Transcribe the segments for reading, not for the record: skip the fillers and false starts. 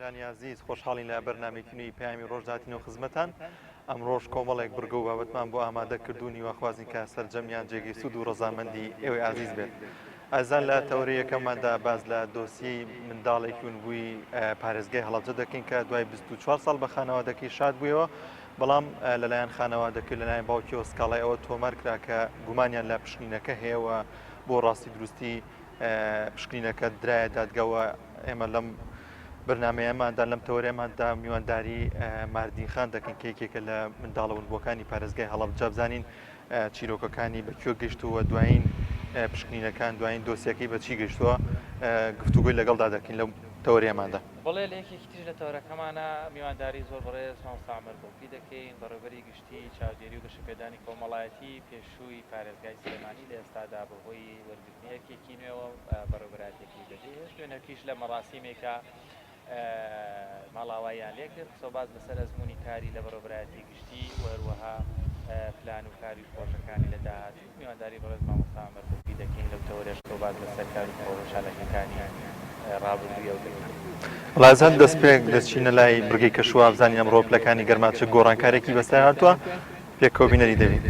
بینەرانی ئازیز خۆشحاڵین لە بەرنامەیەکی نوێی پەیامی ڕۆژ داتینەوە خزمەتان. ئەمڕۆش کۆمەڵێک بڕگە و بابەتمان بۆ ئامادە کردوون هیواخوازین کە سەرجەمیان جێگەی سوود و ڕەزامەندی ئێوەی ئازیز بێت. ئازیزان لە تەوەرەی یەکەمماندا باس لە دۆسیەی منداڵێکی ونبووی پارێزگای هەڵەبجە دەکەین کە دوای 24 ساڵ بە خانەوادەکەی شاد بوویەوە بەڵام لەلایەن خانەوادەکەی لەلایەن باوکیەوە سکاڵای ئەوە تۆمار کرا کە گومانیان لە پشکنینەکە هەیە و بۆ ڕاستی دروستی پشکنینەکە درایە دادگاوە ئێمە لەم بەرنامەیەماندا لەم تەوەرەماندا میوانداری ماردین خان دەکەین کە یەکێکە لە منداڵە ونبووەکانی پارێزگای هەڵەبجە بزانین چیرۆکەکانی بە کوێ گەشتووە دوایین پشکنینەکان دوایین دۆسیەکەی بە چی گەشتووە گفتوگۆی لەگەڵدا دەکەین لەو تەوەرەیەماندا. بەڵێ لە یەکێکی تریش لە تەوەرەکەمانا میوانداری زۆر بەڕێز مامۆستا عومەر گوڵپی دەکەین بەڕێوبەری گشتی چاودێری و گەشەپێدانی کۆمەڵایەتی پێشووی پارێزگای سلێمانی لە ئێستادا بەهۆی وەرگرتنی ئەرکێکی نوێوە بەڕێوبەرایەتیەکەی بەجێهێشت نوێنەرکیش لە مەڕاسیمێکا ماڵاواییان لێکرد، قسەوباس لەسەر ئەزموونی کاری لە بەڕێوەبەرایەتی گشتی و هەروەها پلان و کاری و پڕۆژەکانی لە داهاتوو، میوانداری بەڕێز مامۆستا عومەر گوڵپی دەکەین، لەو تەوەرەش قسەوباس لەسەر کار و پڕۆژە و چالاکیەکانی ڕابردووی ئەو دەکەین. وەڵا دەستپێک دەچینە لای بڕگەی کەشوهەوا بزانین ئەمڕۆ پلەکانی گەرما چ گۆڕانکاریەکی بەسەر هاتووە، پێکەوە بینەری دەبین.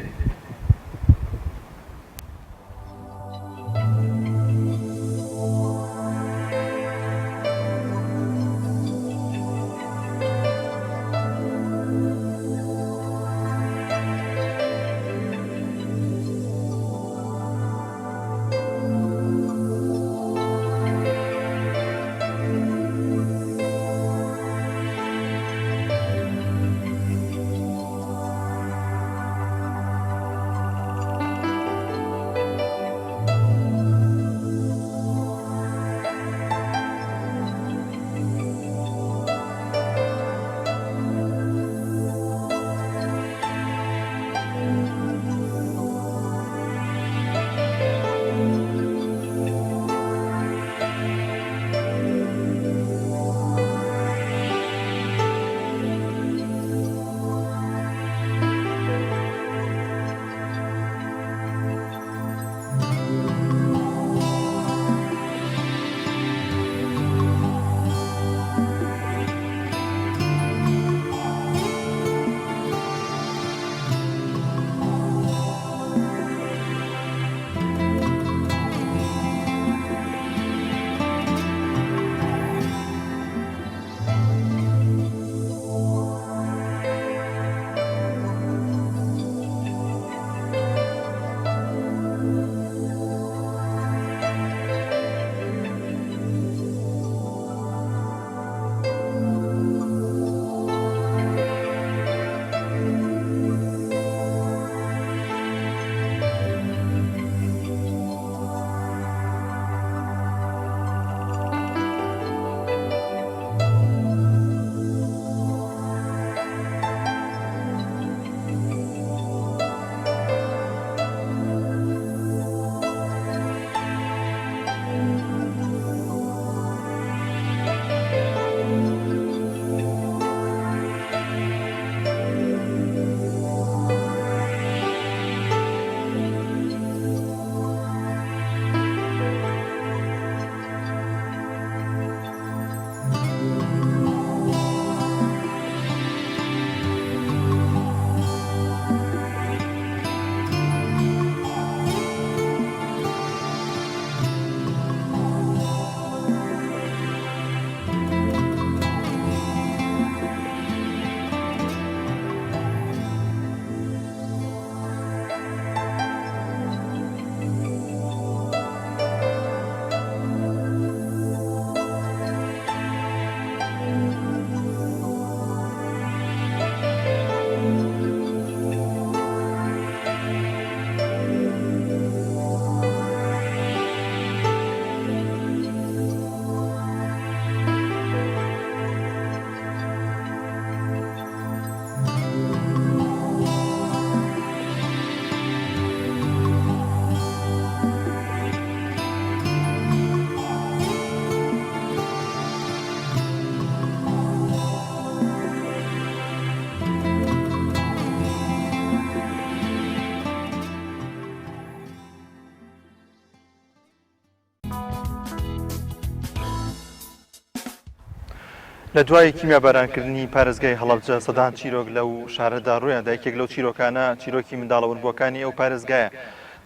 لە دوای کیمیابارانکردنی پارێزگای هەڵەبجە سەدان چیرۆک لەو شارەدا ڕوویاندا، یەکێک لەو چیرۆکانە چیرۆکی منداڵە ونبووەکانی ئەو پارێزگایە.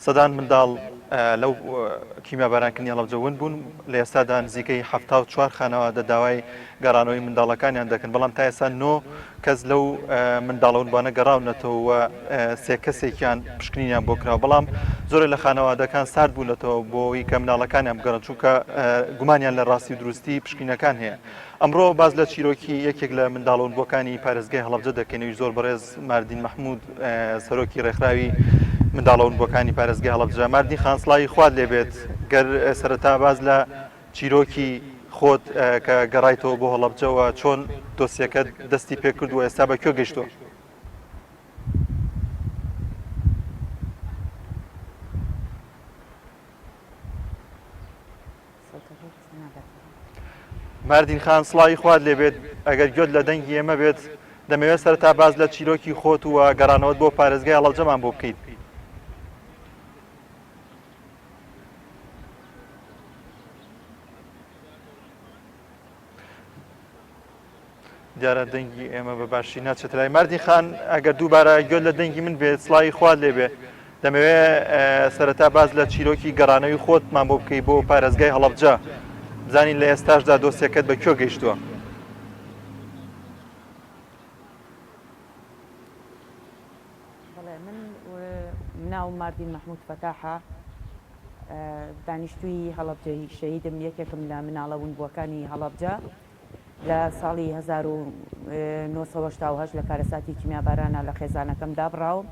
سەدان منداڵ لەو کیمیابارانکردنی هەڵەبجە ون بوون، لە ئێستادا نزیکەی 74 خانەوادە داوای گەڕانەوەی منداڵەکانیان دەکەن، بەڵام تا ئێستا نۆ کەس لەو منداڵە ونبووانە گەڕاونەتەوە و سێ کەسێکیان پشکنینیان بۆ کراوە، بەڵام زۆرێک لە خانەوادەکان سارد بوونەتەوە بۆ ئەوەی کە منداڵەکانیان بگەڕن، چونکە گومانیان لە ڕاستی و دروستی پشکنینەکان هەیە. ئەمڕۆ باس لە چیرۆکی یەکێک لە منداڵە ونبووەکانی پارێزگای هەڵەبجە دەکەین، ئەویش زۆر بەڕێز ماردین مەحمود، سەرۆکی ڕێکخراوی منداڵە ونبووەکانی پارێزگای هەڵەبجە. ماردین خان سڵاوی خوات لێبێت، گەر سەرەتا باس لە چیرۆکی خۆت کە گەڕایتەوە بۆ هەڵەبجە و چۆن دۆسیەکەت دەستی پێکرد و ئێستا بە کوێ گەیشتووە؟ ماردین خان سڵاوی خوات لێبێت ئەگەر گوێت لە دەنگی ئێمە بێت دەمەوێت سەرەتا باس لە چیرۆکی خۆت و گەڕانەوەت بۆ پارێزگای هەڵەبجەمان بۆ بکەیت. دیارە دەنگی ئێمە بە باشی ناچێتە لای ماردین خان ئەگەر دووبارە گوێت لە دەنگی من بێت سڵاوی خوات لێبێ دەمەوێ سەرەتا باس لە چیرۆکی گەڕانەوەی خۆتمان بۆ بکەی بۆ پارێزگای هەڵەبجە بزانین لە ئێستاشدا دۆسیەکەت بە کوێ گەیشتووە. بەڵێ من ناوم ماردین مەحمود فەتاحە دانیشتووی هەڵەبجەی شەهیدم یەکێکم لە مناڵە ونبووەکانی هەڵەبجە لە ساڵی 1970 لە کارەساتی کیمیابارانە لە خێزانەکەم دابڕاوم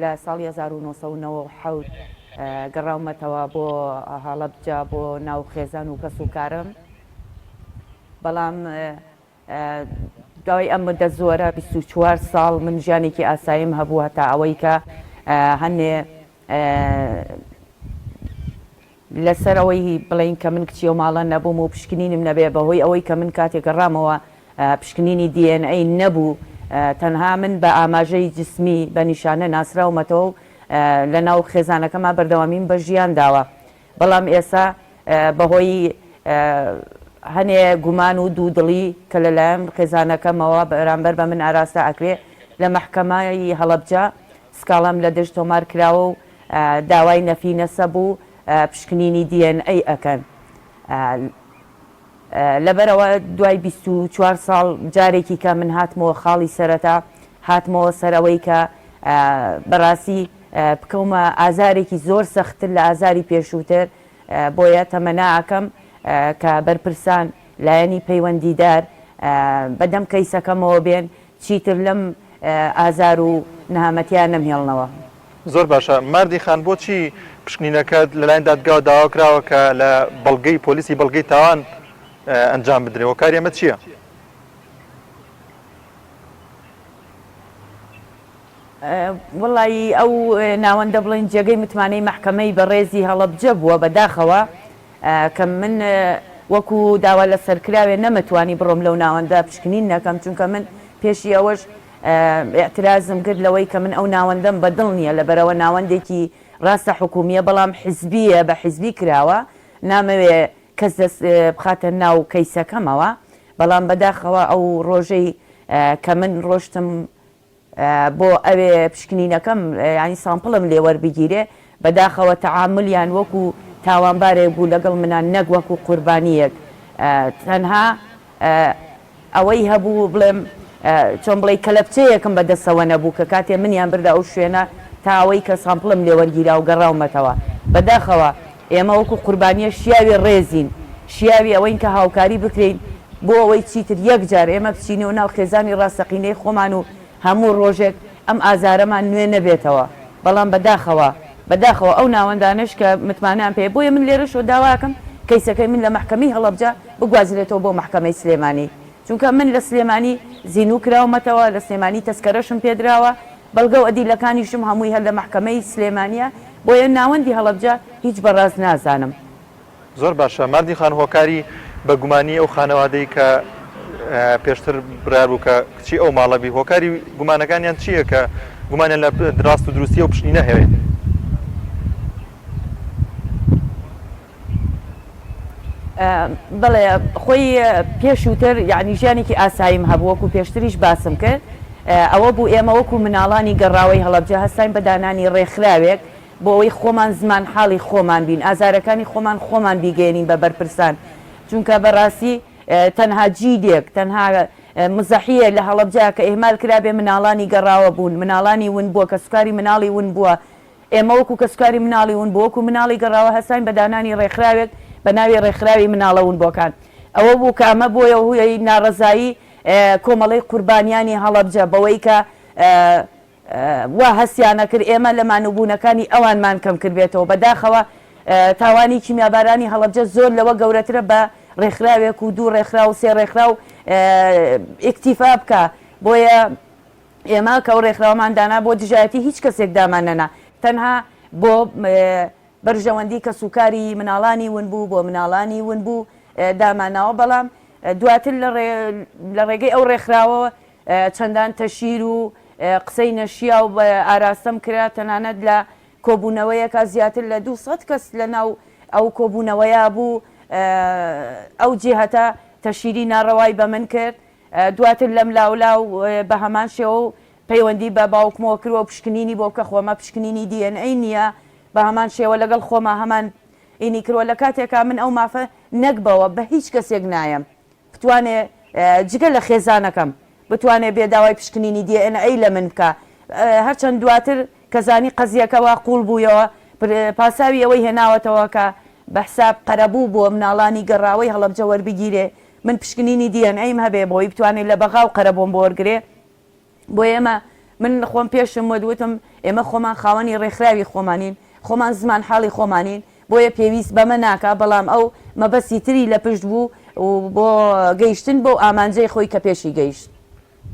لە ساڵی 1997 گەڕاومەتەوە بۆ هەڵەبجە بۆ ناو خێزان و کەس و کارم بەڵام دوای ئەم مدە زۆرە 24 ساڵ من ژیانێکی ئاساییم هەبوو هەتا ئەوەی کە هەنێ لەسەر ئەوەی بڵێین کە من کچی ئەو ماڵە نەبووم و پشکنینم نەبێ بەهۆی ئەوەی کە من کاتێک گەڕامەوە پشکنینی DNA نەبوو تەنها من بە ئاماژەی جسمی بە نیشانە ناسراومەتەوە و لەناو خێزانەکەما بەردەوامیم بە ژیان داوە بەڵام ئێستا بەهۆی هەنێ گومان و دوودڵی کە لەلایەن خێزانەکەمەوە بەرامبەر بە من ئاراستە ئەکرێ لە مەحکەمەی هەڵەبجە سکاڵام لە دژ تۆمار کراوە و داوای نەفی نەسەب و پشکنینی DNA ئەکەن. لەبەرئەوە دوای 24 ساڵ جارێکی کە من هاتمەوە خاڵی سەرەتا، هاتمەوە سەر ئەوەی کە بەڕاستی بکەومە ئازارێکی زۆر سەختتر لە ئازاری پێشووتر، بۆیە تەمەنا ئەکەم کە بەرپرسان، لایەنی پەیوەندیدار بەدەم کەیسەکەمەوە بێن، چیتر لەم ئازار و نەهامەتییە نەمهێڵنەوە. زۆر باشە ماردی خان بۆچی پشکنینەکەت لەلایەن دادگاوە داوا کراوە کە لە بەڵگەی پۆلیسی بەڵگەی تاوان ئەنجام بدرێ هۆکاری ئەمە چییە؟ وەڵایی ئەو ناوەندە بڵێین جێگەی متمانەی مەحکەمەی بەڕێزی هەڵەبجە بووە بەداخەوە کە من وەکو داوا لەسەرکراوێ نەمەتوانی بڕۆم لەو ناوەندە پشکنین نەکەم چونکە من پێشی ئەوەش ئیعترازم کرد لەوەی کە من ئەو ناوەندەم بە دڵ نییە لەبەرئەوە ناوەندێکی ڕاستە حکومییە بەڵام حزبییە بە حزبی کراوە نامەوێ کەس دەست بخاتە ناو کەیسەکەمەوە بەڵام بەداخەوە ئەو ڕۆژەی کە من ڕۆشتم بۆ ئەوێ پشکنینەکەم یانی سامپڵم لێ وەربگیرێ، بەداخەوە تەعامولیان وەکو تاوانبارێک بوو لەگەڵ منا نەک وەکو قوربانییەک، تەنها ئەوەی هەبوو بڵێم چۆن بڵێی کەلەپچەیەکم بە دەستەوە نەبوو کە کاتێ منیان بردە ئەو شوێنە تا ئەوەی کە سامپڵم لێ وەرگیرا و گەڕاومەتەوە. بەداخەوە ئێمە وەکو قوربانییە شیاوی ڕێزین، شیاوی ئەوەین کە هاوکاری بکرێین بۆ ئەوەی چیتر یەک جار ئێمە بچینەوە ناو خێزانی ڕاستەقینەی خۆمان و هەموو ڕۆژێک ئەم ئازارەمان نوێ نەبێتەوە، بەڵام بەداخەوە بەداخەوە ئەو ناوەندانەش کە متمانەیان پێیە، بۆیە من لێرەشەوە داواکەم کەیسەکەی من لە مەحکەمەی هەڵەبجە بگوازرێتەوە بۆ مەحکەمەی سلێمانی، چونکە من لە سلێمانی زینوو کراومەتەوە، لە سلێمانی تەسکەرەشم پێدراوە، بەڵگە و ئەدیلەکانیشم هەمووی هەر لە مەحکەمەی سلێمانیە، بۆیە ناوەندی هەڵەبجە هیچ بە ڕاست نازانم. زۆر باشە ماردین خان هۆکاری بە گومانی ئەو خانەوادەی کە پێشتر بڕیار بوو کە کچی ئەو ماڵە بی هۆکاری گومانەکانیان چییە کە گومانیان لە ڕاست و دروستی ئەو پشکنینە هەیە؟ بەڵێ خۆی پێشووتر یەعنی ژیانێکی ئاساییم هەبوو وەکو پێشتریش باسم کرد ئەوە بوو ئێمە وەکو مناڵانی گەڕاوەی هەڵەبجە هەستاین بە دانانی ڕێکخراوێک بۆ ئەوەی خۆمان زمان حاڵی خۆمان بین ئازارەکانی خۆمان خۆمان بیگەیەنین بە بەرپرسان چونکە بەڕاستی تەنها جیلێک تەنها مزەحیە لە هەڵەبجە کە ئیهمال کرابێ مناڵانی گەڕاوە بوون مناڵانی ون بووە کەسوکاری مناڵی ون بووە ئێمە وەکو کەسوکاری مناڵی ونبوو، وەکو مناڵی گەڕاوە هەستاین بە دانانی ڕێکخراوێک بە ناوی ڕێکخراوی مناڵە ونبووەکان. ئەوە بوو کە ئەمە بووە هۆی ناڕەزایی کۆمەڵەی قوربانیانی هەڵەبجە بەوەی کە وا هەستیان ئەکرد ئێمە لە مانووبوونەکانی ئەوانمان کەم کردبێتەوە. بەداخەوە تاوانی کیمیابارانی هەڵەبجە زۆر لەوە گەورەترە بە ڕێکخراوێک و دوو ڕێکخراو و سێ ڕێکخراو ئیکتیفا بکا. بۆیە ئێمە کە ئەو ڕێکخراوەمان دانا بۆ دژایەتی هیچ کەسێک دامان نەنا تەنها بۆ بەرژەوەندی کەسوکاری مناڵانی ونبوو بۆ مناڵانی ونبوو دامانناوە بەڵام دواتر لە ڕێگەی ئەو ڕێکخراوەوە چەندان تەشیر و قسەی نەشیاو ئاراستەم کرا تەنانەت لە کۆبوونەوەیەکا زیاتر لە 200 کەس لە ناو ئەو کۆبوونەوەیە بوو ئەو جیهەتە تەشیری ناڕەوای بە من کرد دواتر لەملاولاو بە هەمان شێوە و پەیوەندی بە باوکمەوە کردوە و پشکنینی بۆ بکە خۆ ئەمە پشکنینی دی ئێن ئەی نییە بە هەمان شێوە لەگەڵ خۆما هەمان ئینی کردوە لە کاتێکا من ئەو مافە نەک بەوە بە هیچ کەسێک نایەم بتوانێ جگە لە خێزانەکەم بتوانێ بێ داوای پشکنینی دی ئێن ئەی لە من بکا هەرچەند دواتر کە زانی قەزیەکە وا قوڵ بوویەوە پاساوی ئەوەی هێناوەتەوە کە بە حساب قەرەبوو بۆ مناڵانی گەڕاوەی هەڵەبجە وەربگیرێ من پشکنینی دی ئێن ئەیم هەبێ بۆی بتوانێ لە بەغا و قەرەبۆم بۆ وەرگرێ بۆیە ئێمە من خۆم پێشم وت وتم ئێمە خۆمان خاوەنی ڕێکخراوی خۆمانین خۆمان زمان حاڵی خۆمانین بۆیە پێویست بەمە ناکا بەڵام ئەو مەبەستی تری لە پشت بوو و بۆ گەیشتن بەو ئامانجەی خۆی کە پێشی گەیشت.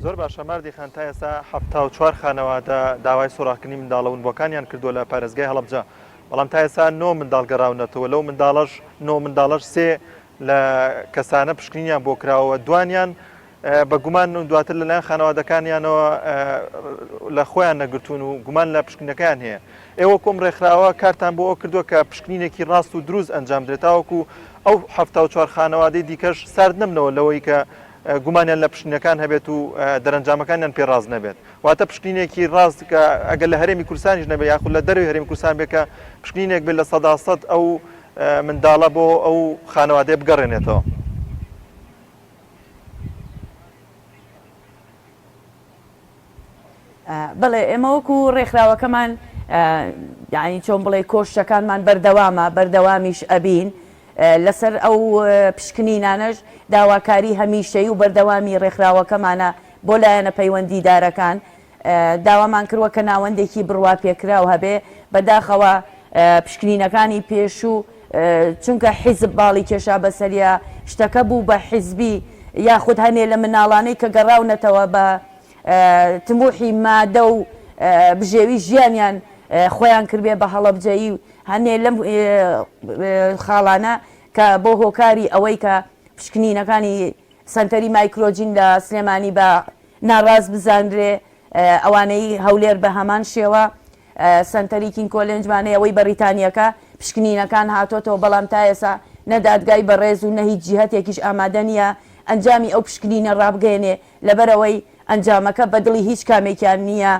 زۆر باشە ماردی خان تا ئێستا 74 خانەوادە داوای سۆراخکردنی منداڵە ونبووەکانیان کردووە لە پارێزگای هەڵەبجە بەڵام تا ئێستا نۆ منداڵ گەڕاونەتەوە لەو منداڵەش نۆ منداڵەش سێ لە کەسانە پشکنینیان بۆ کراوە دوانیان بە گومان و دواتر لەلایەن خانەوادەکانیانەوە لە خۆیان نەگرتوون و گومان لە پشکنینەکەیان هەیە. ئێوە کۆم ڕێکخراوە کارتان بۆ ئەوە کردووە کە پشکنینێکی ڕاست و دروست ئەنجام بدرێت تاوەکو ئەو 74 خانەوادەی دیکەش سارد نەبنەوە لەوەی کە گومانیان لە پشکنینەکان هەبێت و دەرەنجامەکانیان پێ ڕاست نەبێت. واتە پشکنینێکی ڕاست کە ئەگەر لە هەرێمی کوردستانیش نەبێت یاخود لە دەرەوەی هەرێمی کوردستان بێت کە پشکنینێک بێت 100% ئەو منداڵە بۆ ئەو خانەوادەیە بگەڕێنێتەوە. بەڵێ ئێمە وەکو ڕێکخراوەکەمان یانی چۆن بڵێ کۆششەکانمان بەردەوامە بەردەوامیش ئەبین لەسەر ئەو پشکنینانەش داواکاری هەمیشەی و بەردەوامی ڕێکخراوەکەمانە بۆ لایەنە پەیوەندیدارەکان داوامان کردوە کە ناوەندێکی بڕواپێکراو هەبێ، بەداخەوە پشکنینەکانی پێشوو چونکە حیزب باڵی کێشا بەسەریا شتەکە بوو بە حیزبی یاخود هەنێ لە مناڵانەی کە گەڕاونەتەوە بە تموحی مادە و بژێوی ژیانیان خۆیان کردبێ بە هەڵەبجەیی و هەنێ لەم خاڵانە کە بۆ هۆکاری ئەوەی کە پشکنینەکانی سەنتەری مایکرۆجین لە سلێمانی بە ناڕاست بزانرێ، ئەوانەی هەولێر بە هەمان شێوە، سەنتەری کینگ کۆلێنجمان هەیە ئەوەی بەڕیتانییەکە، پشکنینەکان هاتۆتەوە، بەڵام تا ئێسا نە دادگای بەڕێز و نە هیچ جیهەتێکیش ئامادە نییە ئەنجامی ئەو پشکنینە ڕابگەیەنێ، لەبەرئەوەی ئەنجامەکە بە دڵی هیچ کامێکیان نییە.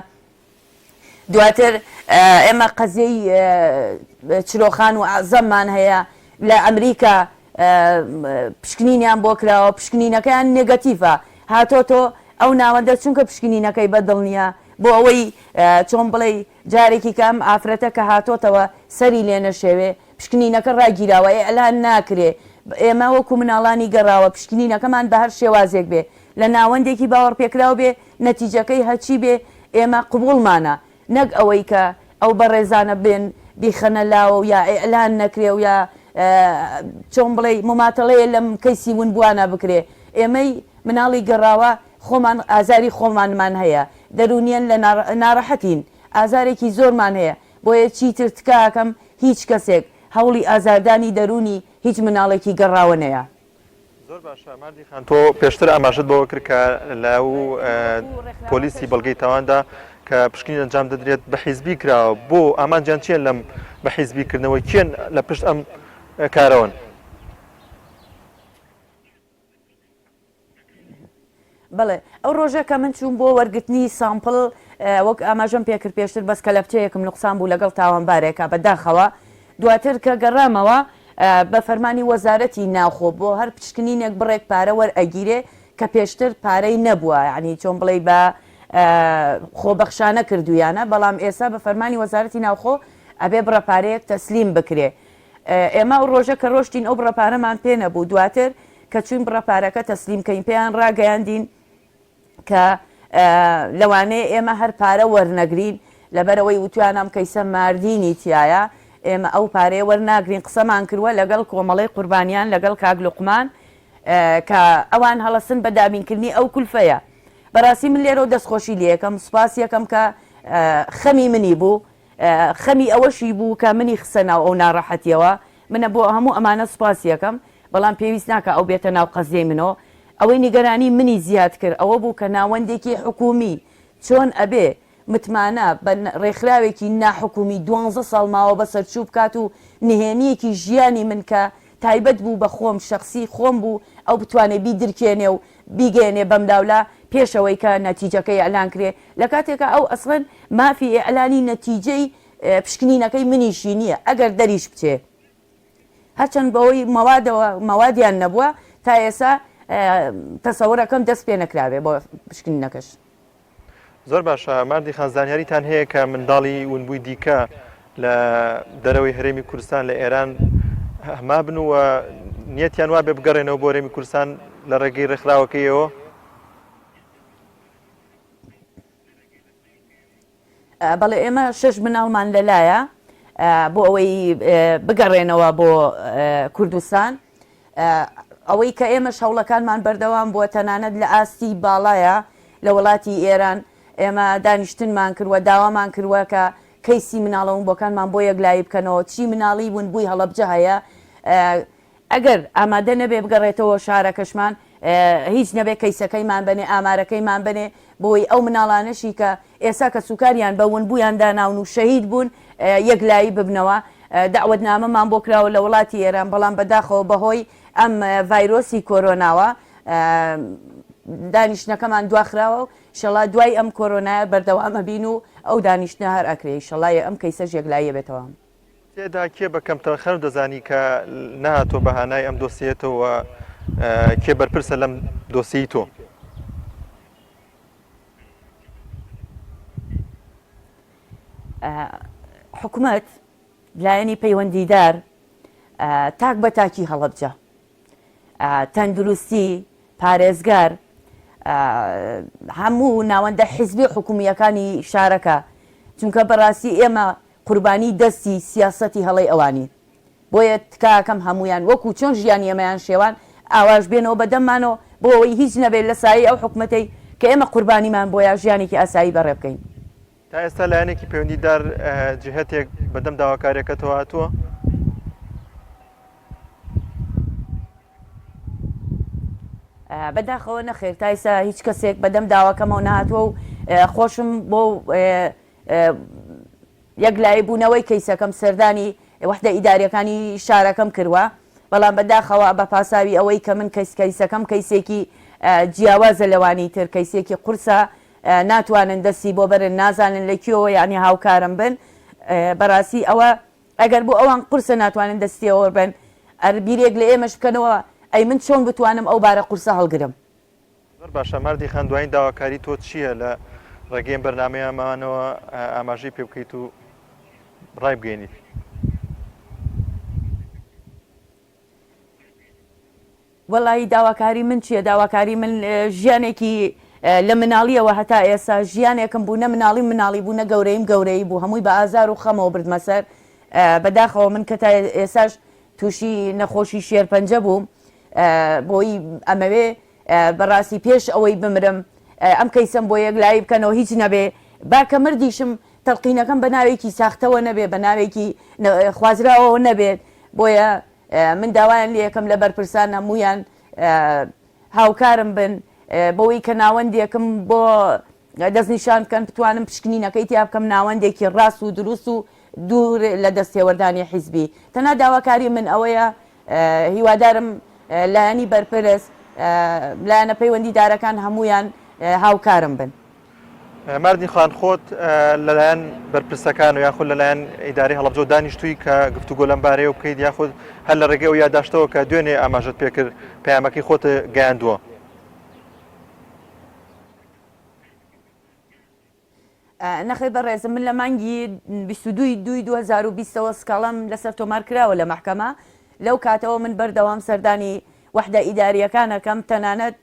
دواتر ئێمە قەزیەی چرۆخان و ئەعزەممان هەیە لە ئەمریکا پشکنینیان بۆ کراوە پشکنینەکەیان نێگەتیڤە هاتۆتۆ ئەو ناوەندە چونکە پشکنینەکەی بەدڵ نییە بۆ ئەوەی چۆن بڵێی جارێکی کە ئەم ئافرەتە کە هاتۆتەوە سەری لێ نەشێوێ پشکنینەکە ڕاگیراوە ئیعلان ناکرێ ئێمە وەکو مناڵانی گەڕاوە پشکنینەکەمان بە هەر شێوازێک بێ لە ناوەندێکی باوەڕپێکراو بێ نەتیجەکەی هەرچی بێ ئێمە قبوڵمانە نەک ئەوەی کە ئەو بەڕێزانە بێن بیخەنە لاوە و یا ئیعلان نەکرێ و یا چۆن بڵێی موماتەڵەیە لەم کەیسی ونبوانە بکرێ ئێمەی مناڵی گەڕاوە خۆمان ئازاری خۆمانمان هەیە دەرونیەن لە ناڕەحەتین ئازارێکی زۆرمان هەیە بۆیە چیتر تکا ئەکەم هیچ کەسێک هەوڵی ئازاردانی دەرونی هیچ مناڵێکی گەڕاوە نەیا. زۆر باشە ماردی خان تۆ پێشتر ئاماژەت بەوە کرد کە لە پۆلیسی بەڵگەی تاواندا کە پشکنین ئەنجام دەدرێت بە حیزبی کراوە بۆ ئامانجیان چییە لەم بە حیزبی کردنەوەی کێن لە پشت ئەم کارەوەن؟ بەڵێ ئەو ڕۆژە کە من چووم بۆ وەرگرتنی سامپڵ وەک ئاماژەم پێکرد پێشتر بەس کەلەپچەیەکم نوقسان بوو لەگەڵ تاوانبارێکا بە داخەوە دواتر کە گەڕامەوە بە فەرمانی وەزارەتی ناوخۆ بۆ هەر پشکنینێک بڕێک پارە وەرئەگیرێ کە پێشتر پارەی نەبووە یانی چۆن بڵێی بە خۆبەخشانە کردوویانە بەڵام ئێستا بە فەرمانی وەزارەتی ناوخۆ ئەبێ بڕە پارەیەک تەسلیم بکرێ ئێمە ئەو ڕۆژە کە ڕۆشتین ئەو بڕە پارەمان پێ نەبوو دواتر کە چوین بڕە پارەکە تەسلیم کەین پێیان ڕاگەیاندین کە لەوانەیە ئێمە هەر پارە وەرنەگرین لەبەرئەوەی وتویانە ئەم کەیسە ماردینی تیایە ئێمە ئەو پارەیە وەرناگرین قسەمان کردوە لەگەڵ کۆمەڵەی قوربانیان لەگەڵ کاک لوقمان کە ئەوان هەڵەسن بە دابینکردنی ئەو کولفەیە بەڕاستی من لێرەوە دەستخۆشی لێکەم سوپاس یەکەم کە خەمی منی بوو خەمی ئەوەشی بوو کە منی خستە ناو ئەو ناڕەحەتیەوە منە بۆ هەموو ئەمانە سوپاسی یەکەم بەڵام پێویست ناکا ئەو بێتە ناو قەزیەی منەوە ئەوەی نیگەرانی منی زیاد کرد ئەوە بوو کە ناوەندێکی حکومی چۆن ئەبێ متمانە بە ڕێکخراوێکی ناحکومی دوانزە ساڵ ماوە بەسەرچوو بکات و نهێنیەکی ژیانی من کە تایبەت بوو بە خۆم شەخسی خۆم بوو ئەو بتوانێ بیدرکێنێ و بیگەیەنێ بەملاولا پێش ئەوەی کە نەتیجەکەی ئیعلان کرێ لە کاتێکا ئەو ئەسڵەن مافی ئیعلانی نەتیجەی پشکنینەکەی منیشی نییە ئەگەر دەریش بچێ هەرچەند بەوەی مەوادەوە مەوادیان نەبووە تا ئێسا تەسەورەکەم دەست پێ نەکرابێ بۆ پشکنینەکەش. زۆر باشە ماردی خان زانیاریتان هەیە کە منداڵی ونبووی دیکە لە دەرەوەی هەرێمی کوردستان لە ئێران مابن و نیەتیان وابێ بگەڕێنەوە بۆ هەرێمی کوردستان لە ڕێگەی ڕێکخراوەکەیەوە؟ بەڵێ ئێمە شەش مناڵمان لەلایە بۆ ئەوەی بگەڕێنەوە بۆ کوردستان ئەوەی کە ئێمەش هەوڵەکانمان بەردەوام بووە تەنانەت لە ئاستی باڵایە لە وڵاتی ئێران ئێمە دانیشتنمان کردوە داوامان کردوە کە کەیسی مناڵە ونبووەکانمان بۆ یەکلایی بکەنەوە چی مناڵی ونبووی هەڵەبجە هەیە ئەگەر ئامادە نەبێ بگەڕێتەوە شارەکەشمان هیچ نەبێ کەیسەکەیمان بەنێ ئامارەکەیمان بەنێ بۆی ئەو مناڵانەشی کە ئێستا کەسوکاریان بە ونبوویان داناون و شەهید بوون یەکلایی ببنەوە دەعوەتنامەمان بۆ کراوە لە وڵاتی ئێران بەڵام بەداخەوە بەهۆی ئەم ڤایرۆسی کۆرۆناوە دانیشتنەکەمان دواخراوە و ئیشەڵا دوای ئەم کۆرۆنایە بەردەوام ئەبین و ئەو دانیشتنە هەر ئەکرێ ئیشەڵا ئەم کەیسەش یەکلایی ئەبێتەوە. تێدا کێ بە کەمتەرخەم دەزانی کە نەهاتووە بە هانای ئەم دۆسیەتەوە کێ بەرپرسە لەم دۆسیەی تۆ؟ حکومەت، لایەنی پەیوەندیدار، تاک بە تاکی هەڵەبجە، تەندروستی، پارێزگار، هەموو ناوەندە حیزبی و حکومییەکانی شارەکە، چونکە بەڕاستی ئێمە قوربانی دەستی سیاسەتی هەڵەی ئەوانین، بۆیە تکاکەم هەموویان وەکو چۆن ژیانی ئێمەیان شێوان ئاواش بێنەوە بە دەممانەوە بۆ ئەوەی هیچ نەبێت لە سایەی ئەو حکومەتەی کە ئێمە قوربانیمان بۆیە ژیانێکی ئاسایی بەڕێ بکەین. تا ئێستا لایەنێکی پەیوەندیدار جهتێک بەدەم داواکاریەکەتەوە هاتووە؟ بەداخەوە نەخێر تا ئێستا هیچ کەسێک بەدەم داواکەمەوە نەهاتووە و خۆشم بۆ یەکلایی بوونەوەی کەیسەکەم سەردانی وەحدە ئیداریەکانی شارەکەم کردوە بەڵام بەداخەوە بە پاساوی ئەوەی کە من کەیس کەیسەکەم کەیسێکی جیاوازە لەوانی تر کەیسێکی قورسە ناتوانن دەستی بۆ بەرن نازانن لە کوێوە یعنی هاوکارم بن بەڕاستی ئەوە ئەگەر بۆ ئەوان قورسە ناتوانن دەستیەوە بن ئەر بیرێک لە ئێمەش بکەنەوە ئەی من چۆن بتوانم ئەو بارە قورسە هەڵگرم. زۆر باشە ماردی خان دوایین داواکاری تۆ چییە لە ڕێگەی ئەم بەرنامەیەمانەوە ئاماژەی پێ بکەیت و ڕایبگەینیت؟ وەڵایی داواکاری من چییە داواکاری من ژیانێکی لە مناڵیەوە هەتا ئێستا ژیانێکم بوو نە مناڵیم مناڵی بوو نە گەورەیم گەورەی بوو هەمووی بە ئازار و خەمەوە بردمە سەر بەداخەوە من کە تا ئێساش تووشی نەخۆشی شێرپەنجە بووم بۆی ئەمەوێ بەڕاستی پێش ئەوەی بمرم ئەم کەیسەم بۆ یەکلایی بکەنەوە هیچ نەبێ با کە مردیشم تەلقینەکەم بە ناوێکی ساختەوە نەبێ بە ناوێکی خوازراوەوە نەبێت بۆیە من داوایان لێ ئەکەم لە بەرپرسان هەموویان هاوکارم بن بۆی کە ناوەندێکم بۆ دەستنیشان بکەن بتوانم پشکنینەکەی تیا بکەم ناوەندێکی ڕاست و دروست و دوور لە دەستێوەردانی حیزبی تەنها داواکاری من ئەوەیە هیوادارم لایەنی بەرپرس. لایەنە پەیوەندیدارەکان هەموویان هاوکارم بن. ماردین خان خۆت لەلایەن بەرپرسەکان و یاخود لەلایەن ئیدارەی هەڵەبجەوە دانیشتووی کە گفتوگۆ لەم بارەیەوە بکەیت یاخود هەر لە ڕێگەی ئەو یاداشتەوە کە دوێنێ ئاماژەت پێکرد پەیامەکەی خۆت گەیاندووە؟ نەخێر بەڕێزم من لە مانگی 22 دوی 2020ەوە سکاڵام لەسەر تۆمار کراوە لە مەحکەمە لەو کاتەوە من بەردەوام سەردانی وەحدە ئیداریەکان ئەکەم تەنانەت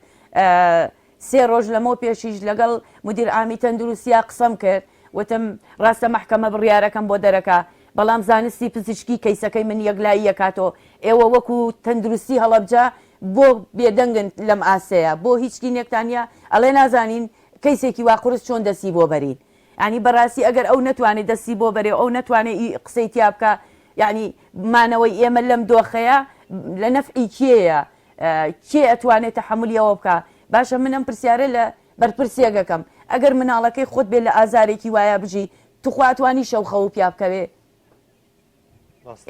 سێ ڕۆژ لەمەو پێشیش لەگەڵ مدیر عامی تەندروستیا قسەم کرد وتم ڕاستە مەحکەمە بڕیارەکەم بۆ دەرەکا بەڵام زانستی پزیشکی کەیسەکەی من یەکلایی ئەکاتەوە ئێوە وەکو تەندروستی هەڵەبجە بۆ بێدەنگن لەم ئاستەیا بۆ هیچ کینێکتان نیە ئەڵێ نازانین کەیسێکی وا قورس چۆن دەستی بۆ بەرین یانی بەڕاستی ئەگەر ئەو نەتوانێ دەستی بۆ بەرێ و ئەو نەتوانێ ئی قسەی تیا بکا یانی مانەوەی ئێمە لەم دۆخەیە لە نەفعی کێیە کێ ئەتوانێ تەحەمولی ئەوە بکا باشە من ئەم پرسیارە لە بەرپرسێک ئەکەم ئەگەر مناڵەکەی خۆت بێ لە ئازارێکی وایا بژی توخوا ئەتوانی شەو خەوو پیا بکەوێ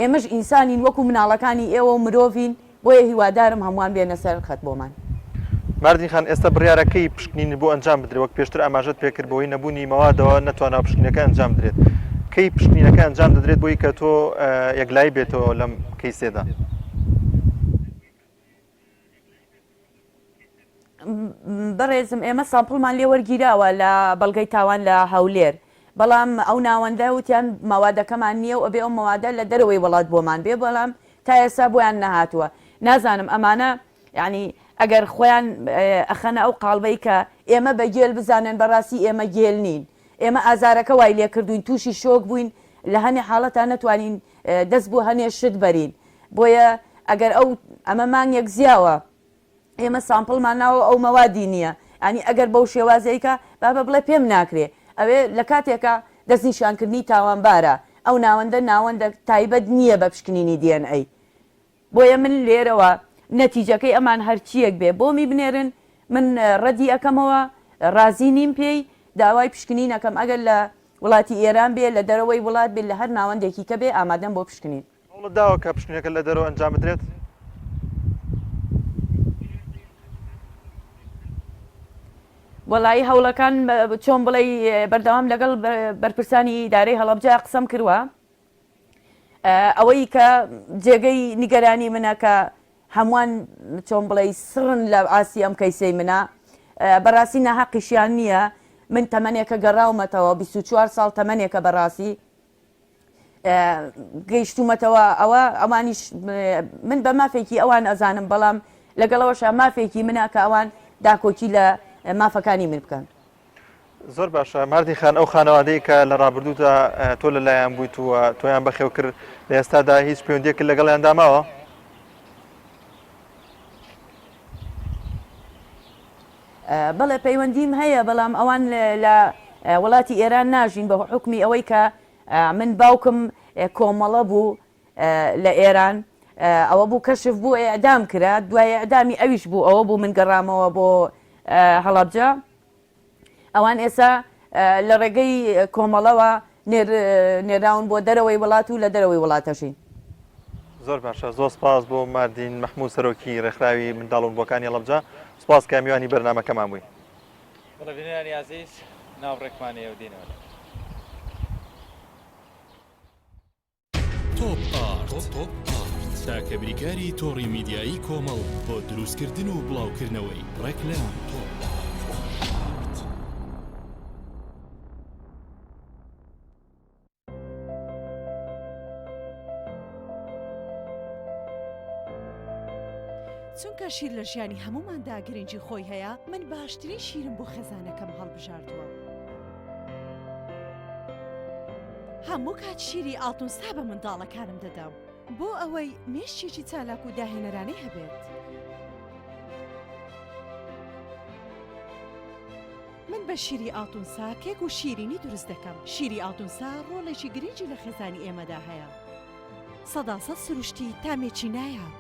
ئێمەش ئینسانین وەکو مناڵەکانی ئێوە و مرۆڤین بۆیە هیوادارم هەمووان بێنە سەر خەت بۆمان. ماردین خان ئێستا بڕیارە کەی پشکنینت بۆ ئەنجام بدرێت وەک پێشتر ئاماژەت پێکرد بەهۆی نەبوونی مەوادەوە نەتوانراوە پشکنینەکە ئەنجام بدرێت کەی پشکنینەکە ئەنجام دەدرێت بۆی کە تۆ یەکلایی بێتەوە لەم کەیسێدا؟ بەڕێزم ئێمە سامپڵمان لێ وەرگیراوە لە بەڵگەی تاوان لە هەولێر بەڵام ئەو ناوەندە وتیان مەوادەکەمان نییە و ئەبێ ئەو مەوادە لە دەرەوەی وڵات بۆمان بێ بەڵام تا ئێستا بۆیان نەهاتووە نازانم ئەمانە یعنی ئەگەر خۆیان ئەخەنە ئەو قاڵبەی کە ئێمە بە گێل بزانن بەڕاستی ئێمە گێل نین ئێمە ئازارەکە وای لێ کردوین تووشی شۆک بووین لە هەنێ حاڵەتا نەتوانین دەست بۆ هەنێ شت بەرین بۆیە ئەگەر ئەو ئەمە مانگێک زیاوە ئێمە سامپڵمان ناوە ئەو مەوادی نییە ینی ئەگەر بەو شێوازەیکە بابە بڵێ پێم ناکرێ ئەوێ لە کاتێکە دەستنیشانکردنی تاوانبارە ئەو ناوەندە ناوەندە تایبەت نییە بە پشکنینی DNA بۆیە من لێرەوە نەتیجەکەی ئەمان هەرچیەک بێ بۆمی بنێرن من ڕەدی ئەکەمەوە ڕازی نیم پێی داوای پشکنین ئەکەم ئەگەر لە وڵاتی ئێران بێ لە دەرەوەی وڵات بێ لە هەر ناوەندێکی کە بێ ئامادەم بۆ پشکنین. هەوڵت داوە کە پشکنینەکە لە دەرەوە ئەنجام بدرێت؟ وەڵایی هەوڵەکان چۆن بڵێی بەردەوام لەگەڵ بەرپرسانی ئیدارەی هەڵەبجە قسەم کردوە ئەوەی کە جێگەی نیگەرانی منە کە هەمووان چۆن بڵێی سڕن لە ئاستی ئەم کەیسەی منە بەڕاستی ناهەقیشیان نییە من تەمەنێکە گەڕاومەتەوە 24 ساڵ تەمەنێکە بەڕاستی گەیشتومەتەوە ئەوە ئەوانیش من بە مافێکی ئەوان ئەزانم بەڵام لەگەڵەوەشا مافێکی منە کە ئەوان داکۆکی لە مافەکانی من بکەن. زۆر باشە ماردین خان ئەو خانەوادەی کە لە ڕابردوودا تۆ لە لایان بوویت و تۆیان بەخێو کرد لە ئێستادا هیچ پەیوەندیەکت لەگەڵیاندا ماوە؟ بەڵێ پەیوەندیم هەیە بەڵام ئەوان لە وڵاتی ئێران ناژین بە حوکمی ئەوەی کە من باوکم کۆمەڵە بوو لە ئێران ئەوە بوو کەشف بوو ئێعدام کرا دوای ئێعدامی ئەویش بوو ئەوە بوو من گەڕامەوە بۆ هەڵەبجە ئەوان ئێسا لە ڕێگەی کۆمەڵەوە نێراون بۆ دەرەوەی وڵات و لە دەرەوەی وڵاتەژین. زۆر باشە زۆر سپاس بۆ ماردین مەحموود سەرۆکی ڕێکخراوی منداڵ ونبووەکانی هەڵەبجە سپاس کە میوانی بەرنامەکەمان بووی. بەڵێ بینەرانی ئازیز ناو ڕێکمان هەیە و دێینەوە لای. تۆپ ئارت تاکە بریکاری تۆڕی میدیایی کۆمەڵ بۆ دروستکردن و بڵاوکردنەوەی ڕێکلام. چونکە شیر لە ژیانی هەمووماندا گرنگی خۆی هەیە، من باشترین شیرم بۆ خێزانەکەم هەڵبژاردووە. هەموو کات شیری ئاڵتونسا بە منداڵەکانم دەدەم بۆ ئەوەی مێشکێکی چالاک و داهێنەرانەی هەبێت. من بە شیری ئاڵتونسا کێک و شیرینی دروست دەکەم. شیری ئاڵتونسا ڕۆڵێکی گرنگی لە خێزانی ئێمەدا هەیە. سەداسەد سروشتی تامێکی نایاب.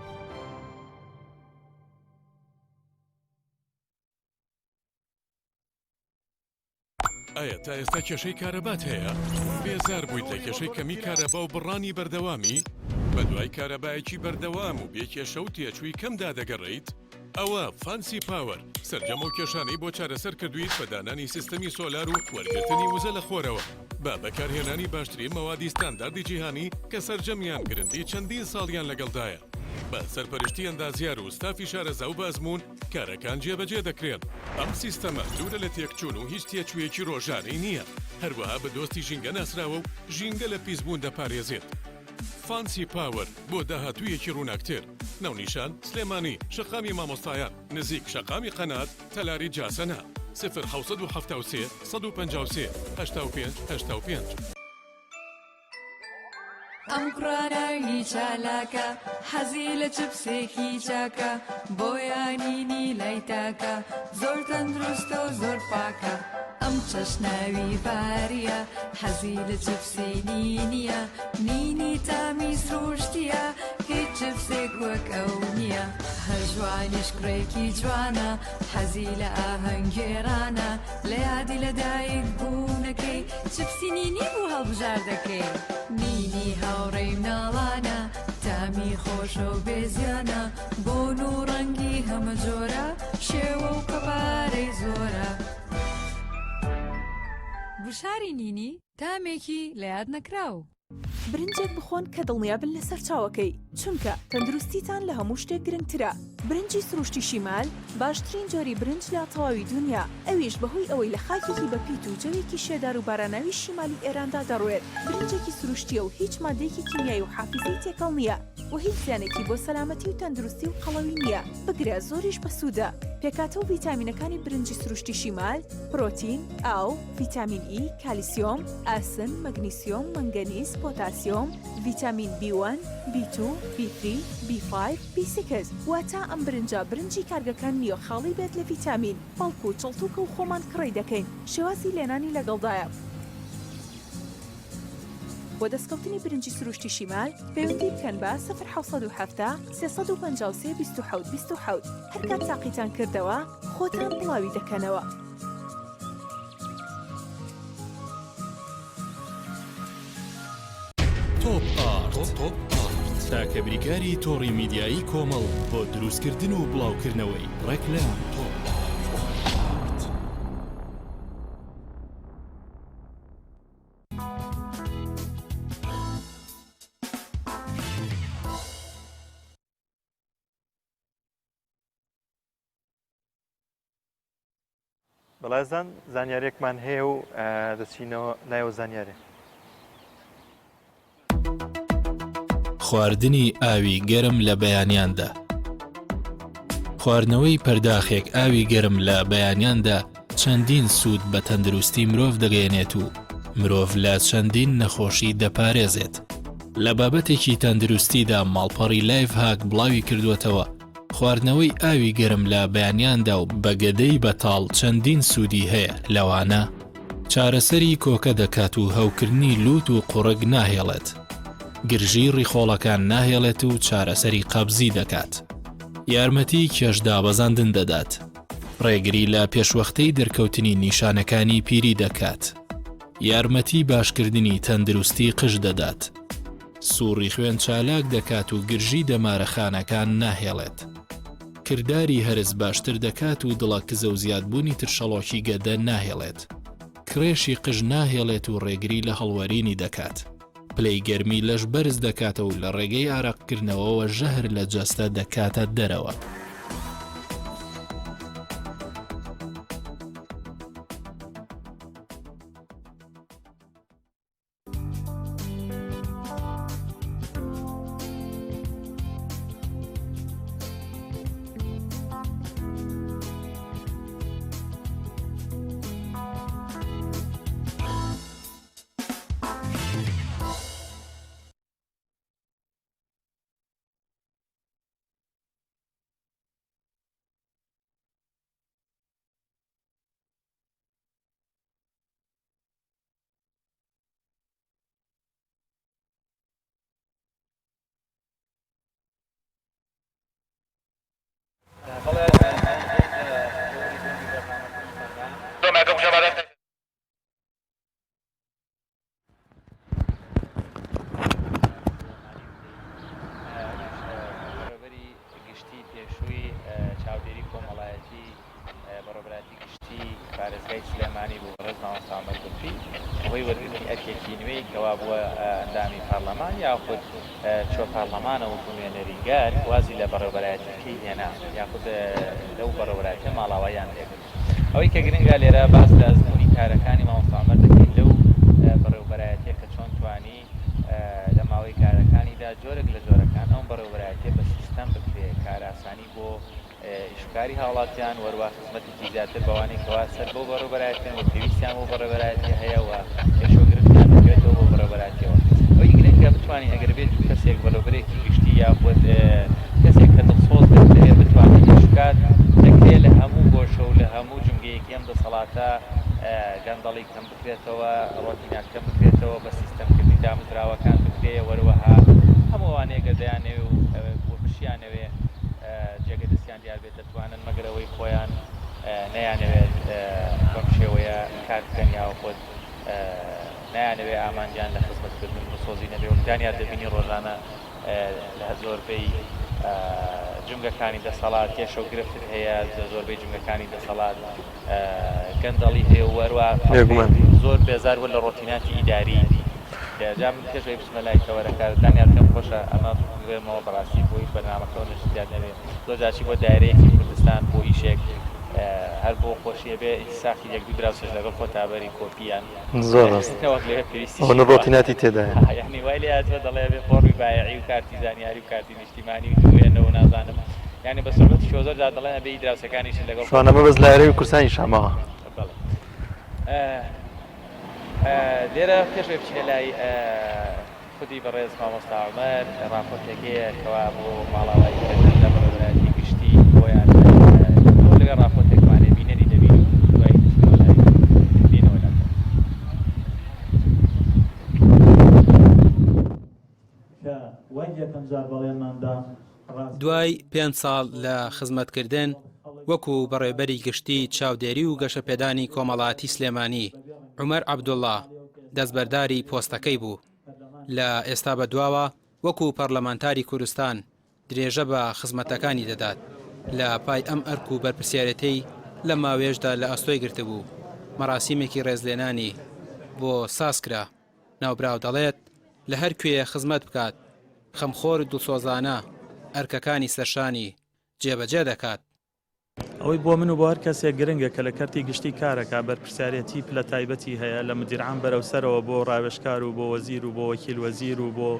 ئایا تا ئێستا کێشەی کارەبات هەیە؟ بێزار بوویت لە کێشەی کەمی کارەبا و بڕانی بەردەوامی؟ بەدوای کارەبایەکی بەردەوام و بێ کێشە و تێچووی کەمدا دەگەڕێیت؟ ئەوە فانسی پاوەر سەرجەم ئەو کێشانەی بۆ چارەسەر کردوویت بە دانانی سیستەمی سۆلار و وەرگرتنی وزە لە خۆرەوە بە بەکارهێنانی باشترین مەوادی ستانداردی جیهانی کە سەرجەمیان گرنتی چەندین ساڵیان لەگەڵدایە بە سەرپەرشتی ئەندازیار و ستافی شارەزا و بە ئەزموون کارەکان جێبەجێ دەکرێن. ئەم سیستەمە دوورە لە تێکچوون و هیچ تێچوویەکی ڕۆژانەی نییە، هەروەها بە دۆستی ژینگە ناسراوە و ژینگە لە پیسبوون دەپارێزێت. فانسی پاوەر بۆ داهاتوویەکی ڕووناکتر. ناونیشان، سلێمانی، شەقامی مامۆستایان، نزیک شەقامی قەنات، تەلاری جاسەنە. 0773 153 85 85. ئەم کوڕە ناوی چالاکە حەزی لە چپسێکی چاکە بۆیانینی لای تاکە زۆر تەندروستە و زۆر پاکە ئەم چەشناوی باریە حەزی لە چپسی نینیە نینی تامی سروشتیە هیچ چپسێک وەک ئەو نییە هەژوانیش کوڕێکی جوانە حەزی لە ئاهەنگگێڕانە لە یادی لەدایک بوونەکەی چپسی نینی بوو هەڵبژاردەکەی. نینی هاوڕێی مناڵانە تامی خۆشە و بێ زیانە بۆن و ڕەنگی هەمە جۆرە شێوە و قەبارەی زۆرە. گوشاری نینی تامێکی لە یاد نەکراو. برنجێک بخۆن کە دڵنیابن لە سەرچاوەکەی، چونکە تەندروستیتان لە هەموو شتێک گرنگترە. برنجی سروشتی شیمال باشترین جۆری برنج لە تەواوی دونیا، ئەویش بەهۆی ئەوەی لە خاکێکی بەپیت و جەوێکی شێدار و باراناوی شیمالی ئێراندا دەڕوێت، برنجێکی سروشتییە و هیچ مادەیەکی کیمیایی و حافیزەی تێکەڵ نییە و هیچ زیانێکی بۆ سەلامەتی و تەندروستی و قەڵەوی نییە، بگرە زۆریش بەسوودە. پێکهاتە و ڤیتامینەکانی برنجی سروشتی شیمال، پرۆتین، ئاو، ڤیتامین ئی، کالیسیۆم، ئاسن، مەگنیسیۆم، مەنگەنیز، پۆتاسیۆم، ڤیتامین بی وەن، بی تو، بی ثری، بی فایڤ، بی سیکس، واتە ئەم برنجە برنجی کارگەکان نییە خاڵی بێت لە ڤیتامین، بەڵکو چڵتوکە و خۆمان کڕی دەکەین، شێوازی لێنانی لەگەڵدایە. بۆ دەستکەوتنی برنجی سروشتی شیمال پەیوەندی بکەن بە، 0770 353 27 27، هەرکات تاقیتان کردەوە خۆتان بڵاوی دەکەنەوە. تۆپ ئارت تاکە بریکاری تۆڕی میدیایی کۆمەڵ بۆ دروستکردن و بڵاوکردنەوەی ڕێکلام. بەڵێزان زانیارێکمان هەیە و دەچینەوە لای ئەو زانیارێ. خواردنی ئاوی گەرم لە بەیانیاندا خواردنەوەی پەرداخێک ئاوی گەرم لە بەیانیاندا چەندین سوود بە تەندروستی مرۆڤ دەگەیەنێت و مرۆڤ لە چەندین نەخۆشی دەپارێزێت. لە بابەتێکی تەندروستیدا ماڵپەڕی لایف هاک بڵاوی کردووەتەوە، خواردنەوەی ئاوی گەرم لە بەیانیاندا و بە گەدەی بەتاڵ چەندین سوودی هەیە، لەوانە. چارەسەری کۆکە دەکات و هەوکردنی لووت و قوڕگ ناهێڵێت. گرژی ڕیخۆڵەکان ناهێڵێت و چارەسەری قەبزی دەکات. یارمەتی کێش دابەزاندن دەدات. ڕێگری لە پێشوەختەی دەرکەوتنی نیشانەکانی پیری دەکات. یارمەتی باشکردنی تەندروستی قژ دەدات. سوڕی خوێن چالاک دەکات و گرژی دەمارە خانەکان ناهێڵێت. کرداری هەرس باشتر دەکات و دڵە کزە و زیادبوونی ترشەڵۆکی گەدە ناهێڵێت. کڕێشی قژ ناهێڵێت و ڕێگری لە هەڵوەرینی دەکات. پلەی گەرمی لەش بەرز دەکاتەوە و لە ڕێگەی ئارەقکردنەوەوە ژەهر لە جەستە دەکاتە دەرەوە. پارێزگای سلێمانی بوو، بەڕێز مامۆستا عومەر گوڵپی بەهۆی وەرگرتنی ئەرکێکی نوێی کەوا بووە ئەندامی پارلەمان یاخود چووە پارلەمانەوە وەکو نوێنەری گەل وازی لە بەڕێوەبەرایەتیەکەی هێنا یاخود لەو بەڕێوەبەرایەتیە ماڵاواییان لێکرد. ئەوەی کە گرنگە لێرە باس لە ئەزموونی کارەکانی مامۆستا عومەر دەکەین لەو بەڕێوەبەرایەتیە کە چۆن توانی لە ماوەی کارەکانیدا جۆرێک لە جۆرەکان ئەم بەڕێوەبەرایەتیە بە سیستەم بکرێ کارئاسانی بۆ ئیشوکاری هاوڵاتیان وەروا خزمەتێکی زیاتر بەوانەی کەوا سەر بەو بەڕێوبەرایەتیەن و پێویستیان بەو بەڕێوبەرایەتیە هەیە و کێشە و گرفتیان دەکەوێتەوە بۆ بەڕێوبەرایەتیەوە. ئەوەی گرنگە بتوانین ئەگەر بێت و کەسێک بەڕێوبەرێکی گشتی یاخود کەسێک کە دڵسۆز بێت لەوێ بتوانێت ئیش بکات دەکرێت لە هەموو گۆشە و لە هەموو جومگەیەکی ئەم دەسەڵاتە گەندەڵی کەم بکرێتەوە، ڕۆتینات کەم بکرێتەوە، بە سیستەمکردنی دامەزراوەکان بکرێ، وەروەها هەموو ئەوانەی گەر دەیانەوێ و بشیانەوێ جێگە دەستیان دیار بێت دەتوانن، مەگەر ئەوەی خۆیان نەیانەوێت بەم شێوەیە کار بکەن یاخود نایانەوێ ئامانجیان لە خزمەتکردن دڵسۆزی نەبێ، وەک دانیار دەبینی ڕۆژانە لە زۆربەی جومگەکانی دەسەڵات کێشە و گرفت هەیە، لە زۆربەی جومگەکانی دەسەڵات گەندەڵی هەیە و هەروەها بێگومان. زۆر بێزار بووە لە ڕۆتیناتی ئیداری. جا من پێش ئەوەی بچمە لای تەوەرەکە دانیار پێم خۆشە ئەمە بڵێمەوە بەڕاستی بۆی بەرنامەکەوە نەشت زیاد نەبێ زۆر جار چی بۆ دایرەیەکی کوردستان بۆ ئیشێک هەر بۆ خۆشی ئەبێ ئینساقی یەک دوو دراوسێش لەگەڵ خۆتا بەری کۆپییان زۆر ڕاست نەوەک لەوێ پێویستیشی ئەوەنە بووە. ڕۆتیناتی تێدایە. یانی وای لێ هاتووە دەڵێ ئەبێ فۆڕمی بایەعی و کارتی زانیاری و کارتی نیشتیمانی و دووێنە و نازانم یانی بە سوعبەتیشەوە زۆر جار دەڵێن ئەبێ ئی دراوسێکانیشت لەگەڵ شوان ئەمە بەس لە هەرێمی کوردستانیشا ماوە. بەڵێ لێرە پێش ئەوەی بچینە لای خودی بەڕێز مامۆستا عومەر ڕاپۆرتێک هەیە کەوا بۆ ماڵاوایی کردن لە بەڕێوەبەرایەتی گشتی بۆیان کردووە لەگەڵ ڕاپۆرتێکمانێ بینەری دەبین و دوایی دەچینەوە لای دێنەوە لاتان. کە وەک یەکەم جار بەڵێنمان دا ڕاستگۆ دوای پێنج ساڵ لە خزمەتکردن وەکو بەڕێوبەری گشتی چاودێری و گەشەپێدانی کۆمەڵاتی سلێمانی، عومەر عەبدوڵا دەستبەرداری پۆستەکەی بوو. لە ئێستا بەدواوە وەکو پەرلەمانتاری کوردستان درێژە بە خزمەتەکانی دەدات. لە پای ئەم ئەرک و بەرپرسیارێتەی لەم ماوەیەشدا لە ئەستۆی گرتبوو، مەراسیمێکی ڕێزلێنانی بۆ سازکرا. ناوبراو دەڵێت، لە هەر کوێ خزمەت بکات، خەمخۆر و دڵسۆزانە ئەرکەکانی سەرشانی جێبەجێ دەکات. ئەوەی بۆ من و بۆ هەر کەسێک گرنگە کە لە کەرتی گشتی کارەکا بەرپرسیارێتی پلە تایبەتی هەیە لە مدیر عام بەرەو سەرەوە بۆ ڕاوێژکار و بۆ وەزیر و بۆ وەکیل وەزیر و بۆ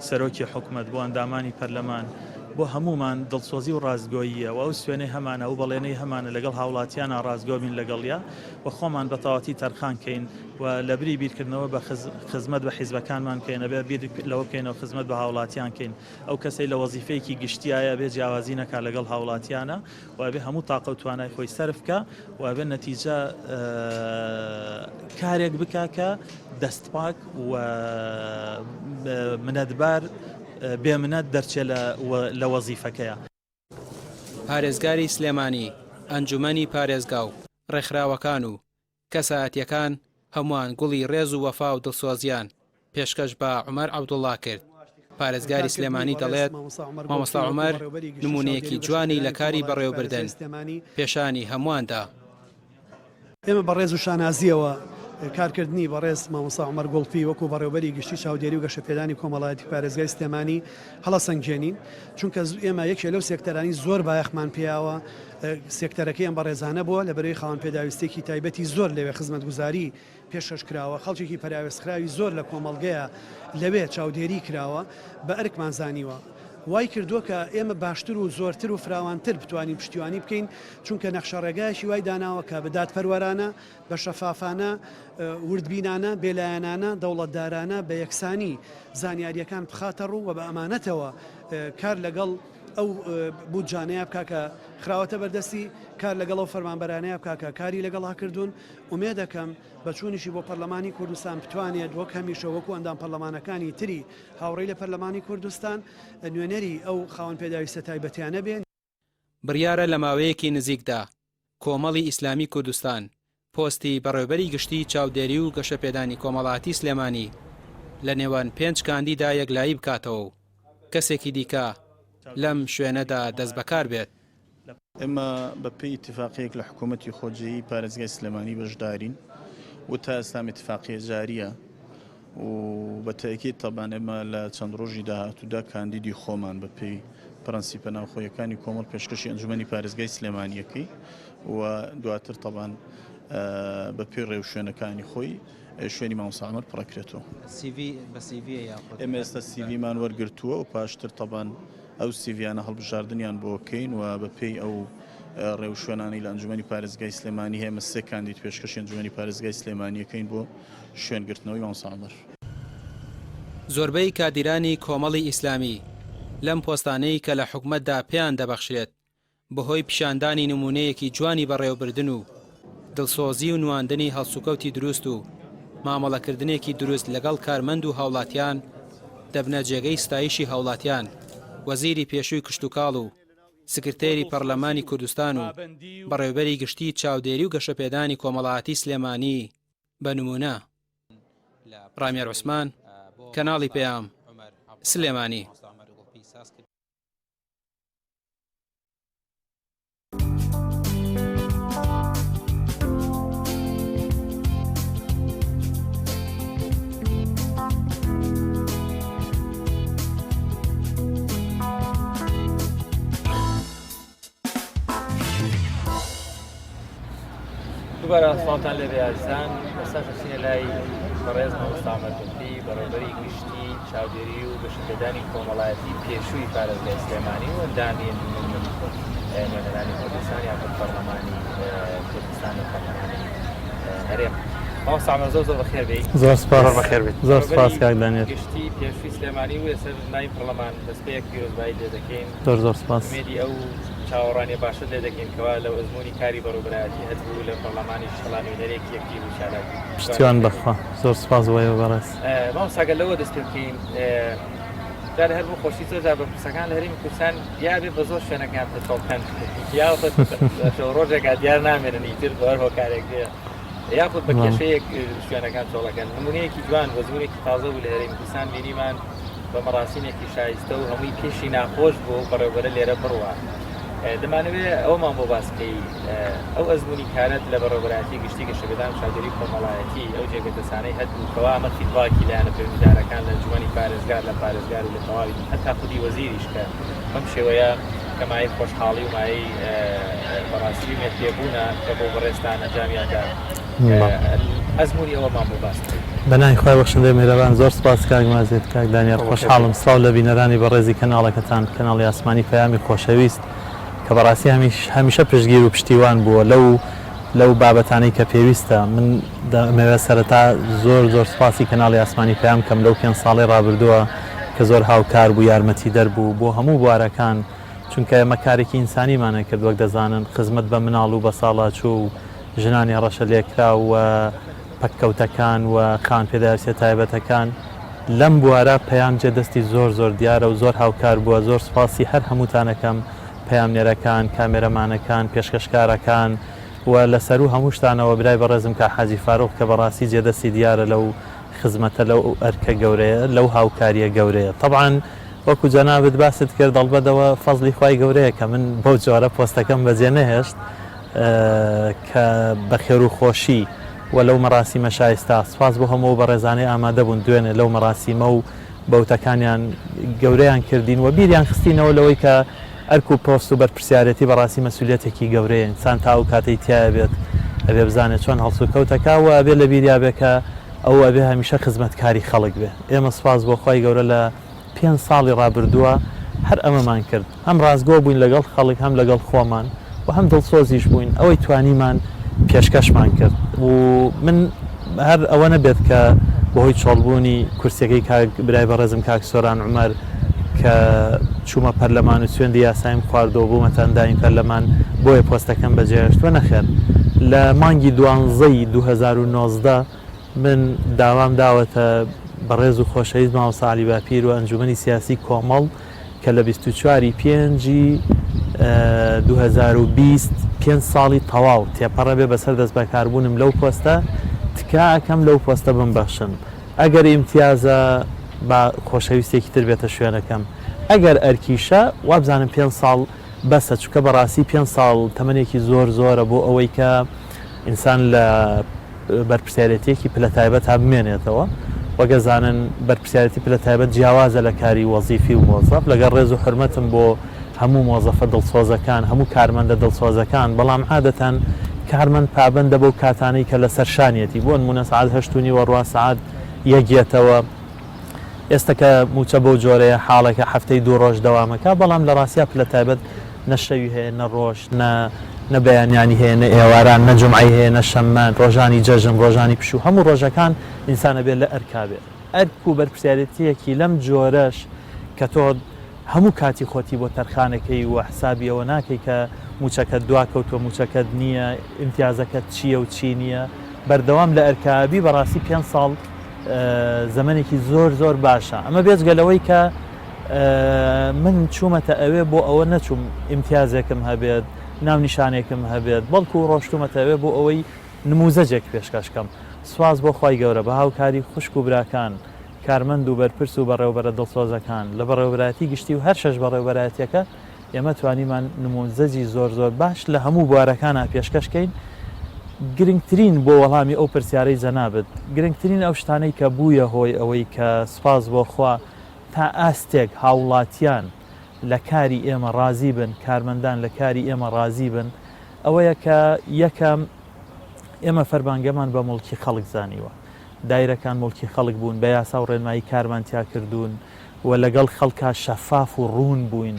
سەرۆکی حکومەت بۆ ئەندامانی پەرلەمان بۆ هەموومان دڵسۆزی و ڕاستگۆییە و ئەو سوێنەی هەمانە ئەو بەڵێنەی هەمانە لەگەڵ هاوڵاتیانا ڕاستگۆ بین لەگەڵیا و خۆمان بە تەواوەتی تەرخان کەین و لەبری بیرکردنەوە بە خزمەت بە حیزبەکانمان بکەین ئەبێ بیر لەوە بکەینەوە خزمەت بە هاوڵاتیان کەین ئەو کەسەی لە وەزیفەیەکی گشتیایە ئەبێ جیاوازی نەکا لەگەڵ هاوڵاتیانە و ئەبێ هەموو تاقە و توانای خۆی سەرف بکا و ئەبێ نەتیجە کارێک بکا کە دەستپاک و منەتبار بێ منەت دەرچێ لە وەزیفەکەیا. پارێزگاری سلێمانی، ئەنجومەنی پارێزگا و ڕێکخراوەکان و کەسایەتیەکان هەمووان گوڵی ڕێز و وەفا و دڵسۆزیان پێشکەش بە عومەر عەبدوڵا کرد. پارێزگاری سلێمانی دەڵێت، مامۆستا عومەر نموونەیەکی جوانی لە کاری بەڕێوەبردن پێشانی هەمووان دا. ئێمە بە ڕێز و شانازییەوە کارکردنی بەڕێز مامۆستا عومەر گوڵپی وەکو بەڕێوەبەری گشتی چاودێری و گەشەپێدانی کۆمەڵایەتی پارێزگای سلێمانی هەڵەسەنگێنین، چونکە ئێمە یەکێ لەو سێکتەرانی زۆر بایەخمان پێیاوە سێکتەرەکەی ئەم بەڕێزانە بووە، لەبەرئەوەی خاوەن پێداویستییەکی تایبەتی زۆر لەوێ خزمەتگوزاری پێشکەش کراوە، خەڵکێکی پەراوێزخراوی زۆر لە کۆمەڵگەیە لەوێ چاودێری کراوە، بە ئەرکمان زانیوە. وای کردووە کە ئێمە باشتر و زۆرتر و فراوانتر بتوانین پشتیوانی بکەین، چونکە نەخشەڕێگایەکی وای داناوە کە بە دادپەروەرانە، بە شەفافانە، وردبینانە، بێلایەنانە، دەوڵەتدارانە، بە یەکسانی زانیارییەکان بخاتەڕوو و بە ئەمانەتەوە کار لەگەڵ ئەو بودجانەیە بکا کە خراوەتە بەردەستی، کار لەگەڵ ئەو فەرمانبەرانەیە بکا کە کاری لەگەڵا کردوون، ئومێدەکەم بە چوونیشی بۆ پەرلەمانی کوردستان بتوانێت وەک هەمیشە وەکو ئەندام پەرلەمانەکانی تری هاوڕێی لە پەرلەمانی کوردستان نوێنەری ئەو خاوەن پێداویستە تایبەتیانە بێ. بڕیارە لە ماوەیەکی نزیکدا کۆمەڵی ئیسلامی کوردستان پۆستی بەڕێوبەری گشتیی چاودێری و گەشەپێدانی کۆمەڵاتی سلێمانی لە نێوان پێنج کاندیدا یەکلایی بکاتەوە و کەسێکی دیکە لەم شوێنەدا دەستبەکار بێت. ئێمە بە پێی ئیتیفاقیەک لە حکوومەتی خۆجێیی پارێزگای سلێمانی بەشدارین و تا ئێستا ئەم ئیتیفاقیە جارییە و بە تەئکید تەبعەن ئێمە لە چەند ڕۆژی داهاتوودا کاندیدی خۆمان بە پێی پرەنسیپە ناوخۆیەکانی کۆمەڵ پێشکەشی ئەنجومەنی پارێزگای سلێمانیەکەی و دواتر تەبعەن بە پێی ڕێوشوێنەکانی خۆی شوێنی مامۆستا عومەر پڕەکرێتەوە. سیڤی بە سیڤیە یاخود؟ ئێمە ئێستا سیڤیمان وەرگرتووە و پاشتر تەبعەن ئەو سیڤیانە هەڵبژاردنیان بۆ کەین و بە پێی ئەو ڕێوشوێنانەی لە ئەنجومەنی پارێزگای سلێمانی هەیە، ئێمە سێ کاندید پێشکەشی ئەنجومەنی پارێزگای سلێمانی ئەکەین بۆ شوێنگرتنەوەی مامۆستا عومەر. زۆربەی کادیرانی کۆمەڵی ئیسلامی لەم پۆستانەی کە لە حکومەتدا پێیان دەبەخشرێت بەهۆی پیشاندانی نموونەیەکی جوانی بەڕێوەبردن و دڵسۆزی و نواندنی هەڵسوکەوتی دروست و مامەڵەکردنێکی دروست لەگەڵ کارمەند و هاوڵاتیان دەبنە جێگەی ستایشی هاوڵاتیان وەزیری پێشووی کشتوکاڵ و سکرتێری پەڕلەمانی کوردستان و بەڕێوبەری گشتی چاودێری و گەشەپێدانی کۆمەڵایەتی سلێمانی بە نموونە. ڕامیار عوسمان، کەناڵی پەیام، سلێمانی. دووبارە سڵاوتان لێبێ ئازیزان ئێستاش ئەچینە لای بەڕێز مامۆستا عومەر گوڵپی بەڕێوەبەری گشتی چاودێری و گەشەپێدانی کۆمەڵایەتی پێشووی پارێزگای سلێمانی و ئەندامی ئەنجومەنی نوێنەرانی کوردستان یاخود پەرلەمانی کوردستان و پەرلەمانی هەرێم. مامۆستا عومەر زۆر زۆر بەخێر بێی. زۆر سپاس بەخێر بێیت. زۆر سپاس کاک دانیال. گشتی پێشووی سلێمانی و لەسەر ناوی پەرلەمان دەستپێک پیرۆزبایی لێ دەکەین. زۆر زۆر سپاس. ئومێدی ئەو چاوەڕوانیە باشەت لێ دەکەین کەوا لە ئەزموونی کاری بەڕێوبەرایەتی هەتبوو لە پەڕلەمانیش هەڵا نوێنەرێکی ئەکتیڤ و چالاکی پشتیوان بەخوا زۆر سپاس بۆ ئێوە بەڕێز. مامۆستا گەر لەوە دەست پێ بکەین جارێ هەر بۆ خۆشی زۆر جار بەرپرسەکان لە هەرێمی کوردستان یا بێ بە زۆر شوێنەکان پێچۆڵ کەن یاخود شەو ڕۆژێکا دیار نامێنن ئیتر بە هەر هۆکارێک بێ یاخود بە کێشەیەک شوێنەکان چۆڵەکەن نمونەیەکی جوان وەزمونێکی تازە بوو لە هەرێمی کوردستان بینیمان بە مەراسیمێکی شایستە و هەمووی پێشی ناخۆش بوو و بەڕێوبەرە لێرە بڕوا. دەمانەوێ ئەوەمان بۆ باس بکەی ئەو ئەزموونی کارەت لە بەڕێوبەرایەتی گشتی گەشەپێدان و چاودێری کۆمەڵایەتی ئەو جێگە دەسانەی هەتبوو کەوا ئەمە feedback ی لایەنە پەیوەندیدارەکان لە ئەنجومەنی پارێزگار لە پارێزگار و لە تەواوی هەتا خودی وەزیریش کە بەم شێوەیە کە مایەی خۆشحاڵی و مایەی بەڕاستی ئومێد پێبوونە کە بۆ بەڕێزتان ئەنجامیان دا ئەزموونی ئەوەمان بۆ باس بکەی. بەناوی خوای بەخشندەی میهرەبان زۆر سوپاس کاک ماجد کاک دانیال خۆشحاڵم سڵاو لە بینەرانی بەڕێزی کەناڵەکەتان کەناڵی ئاسمانی پەیامی خۆشەویست کە بەڕاستی هەمیش هەمیشە پشتگیر و پشتیوان بووە لەو لەو بابەتانەی کە پێویستە من دەمەوێت سەرەتا زۆر زۆر سوپاسی کەناڵی ئاسمانی پەیام کەم لەو پێنج ساڵەی ڕابردووە کە زۆر هاوکار بوو یارمەتیدەر بوو بۆ هەموو بوارەکان چونکە ئێمە کارێکی ئینسانیمان ئەکرد وەک دەزانن خزمەت بە مناڵ و بەساڵاچوو و ژنانی هەڕەشە لێکراو و پەککەوتەکان و خاوەن پێداویستیە تایبەتەکان لەم بوارە پەیام جێ دەستی زۆر زۆر دیارە و زۆر هاوکار بووە زۆر سوپاسی هەر هەمووتان ئەکەم پەیامنێرەکان کامێرەمانەکان پێشکەشکارەکان و لە سەروو هەمووشتانەوە برای بەڕێزم کاک حاجی فاروق کە بەڕاستی جێ دەستی دیارە لەو خزمەتە لەو ئەرکە گەورەیە لەو هاوکاریە گەورەیە تەبعەن وەکو جەنابت باست کرد ئەڵبەت ئەوە فەزڵی خوای گەورەیە کە من بەو جۆرە پۆستەکەم بەجێ نەهێشت کە بە خێرو خۆشی و لەو مەراسیمە شایستە سوپاس بۆ هەموو ئەو بەڕێزانەی ئامادە بوون دوێنێ لەو مەراسیمە و بە وتەکانیان گەورەیان کردین و بیریان خستینەوە لەوەی کە ئەرک و پۆست و بەرپرسیارێتی بەڕاستی مەسولیەتێکی گەورەیە ئینسان تا ئەو کاتەی تیایا بێت ئەبێ بزانێت چۆن هەڵسوکەوت ئەکا و ئەبێ لە بیریا بێ کە ئەو ئەبێ هەمیشە خزمەتکاری خەڵک بێ ئێمە سوپاس بۆ خوای گەورە لە پێنج ساڵی ڕابردووە هەر ئەمەمان کرد، هەم ڕاستگۆ بووین لەگەڵ خەڵک، هەم لەگەڵ خۆمان و هەم دڵسۆزیش بووین، ئەوەی توانیمان پێشکەشمان کرد و من هەر ئەوە نەبێت کە بەهۆی چۆڵبوونی کورسیەکەی کاک برای بەڕێزم کاک سۆران عومەر کە چوومە پەرلەمان و سوێندی یاساییم خواردەوە بوومەتە ئەندامی پەرلەمان بۆیە پۆستەکەم بەجێهێشتووە، نەخێر لە مانگی دوانزەی 2019 من داوام داوەتە بەڕێز و خۆشەویست مامۆستا عەلی باپیر و ئەنجومەنی سیاسی کۆمەڵ کە لە 24 ی پێنجی 2020 پێنج ساڵی تەواو تێپەڕە بێ بەسەر دەستبەکاربوونم لەو پۆستە تکا ئەکەم لەو پۆستە بمبەخشن ئەگەر ئیمتیازە با خۆشەویستێکی تر بێتە شوێنەکەم ئەگەر ئەرکیشە وابزانم پێنج ساڵ. بەسە چونکە بەڕاستی پێنج ساڵ تەمەنێکی زۆر زۆرە بۆ ئەوەی کە ئینسان لە بەرپرسیارێتیەکی پلە تایبەتا بمێنێتەوە. وەک ئەزانن بەرپرسیارێتی پلە تایبەت جیاوازە لە کاری وەزیفی و مۆزەف، لەگەڵ ڕێز و حورمەتم بۆ هەموو مۆزەفە دڵسۆزەکان، هەموو کارمەندە دڵسۆزەکان، بەڵام عادەتەن کارمەند پابەندە بەو کاتانەی کە لەسەر شانیەتی، بۆ نموونە سەعات هەشت و نیو ئەڕوا سەعات یەک یەتەوە، ئێستە کە مووچە بەو جۆرەیە حاڵێکە هەفتەی دوو ڕۆژ دەوامەکا، بەڵام لە ڕاستیا پلە تایبەت نە شەوی هەیە نە ڕۆژ، نە نە بەیانیانی هەیە نە ئێواران، نە جومعەی هەیە نە شەممە، ڕۆژانی جەژن، ڕۆژانی پشوو، هەموو ڕۆژەکان ئینسان ئەبێ لە ئەرکا بێ. ئەرک و بەرپرسیارێتییەکی لەم جۆرەش کە تۆ هەموو کاتی خۆتی بۆ تەرخانەکەی و حسابی ئەوە ناکەی کە مووچەکەت دواکەوتووە، مووچەکەت نییە، ئیمتیازەکەت چییە و چی نییە، بەردەوام لە ئەرکا ئەبی، بەڕاستی پێنج ساڵ زەمەنێکی زۆر زۆر باشە. ئەمە بێجگە لەوەی کە من چوومەتە ئەوێ بۆ ئەوە نەچووم ئیمتیازێکم هەبێت، ناونیشانێکم هەبێت، بەڵکو ڕۆشتوومەتە ئەوێ بۆ ئەوەی نموزەجێک پێشکەش کەم. سوپاس بۆ خوای گەورە بە هاوکاری خوشک و براکان، کارمەند و بەرپرس و بەڕێوبەرە دڵسۆزەکان لە بەڕێوبەرایەتی گشتی و هەر شەش بەڕێوبەرایەتیەکە ئێمە توانیمان نموزەجی زۆر زۆر باش لە هەموو بوارەکانا پێشکەش کەین. گرنگترین بۆ وەڵامی ئەو پرسیارەی جەنابت، گرنگترین ئەو شتانەی کە بوویە هۆی ئەوەی کە سوپاس بۆ خوا تا ئاستێک هاوڵاتیان لە کاری ئێمە ڕازی بن، کارمەندان لە کاری ئێمە ڕازی بن، ئەوەیە کە یەکەم ئێمە فەرمانگەمان بە موڵکی خەڵک زانیوە، دایرەکان موڵکی خەڵک بوون، بە یاسا و ڕێنمایی کارمان تیا کردوون و لەگەڵ خەڵکا شەفاف و ڕوون بووین،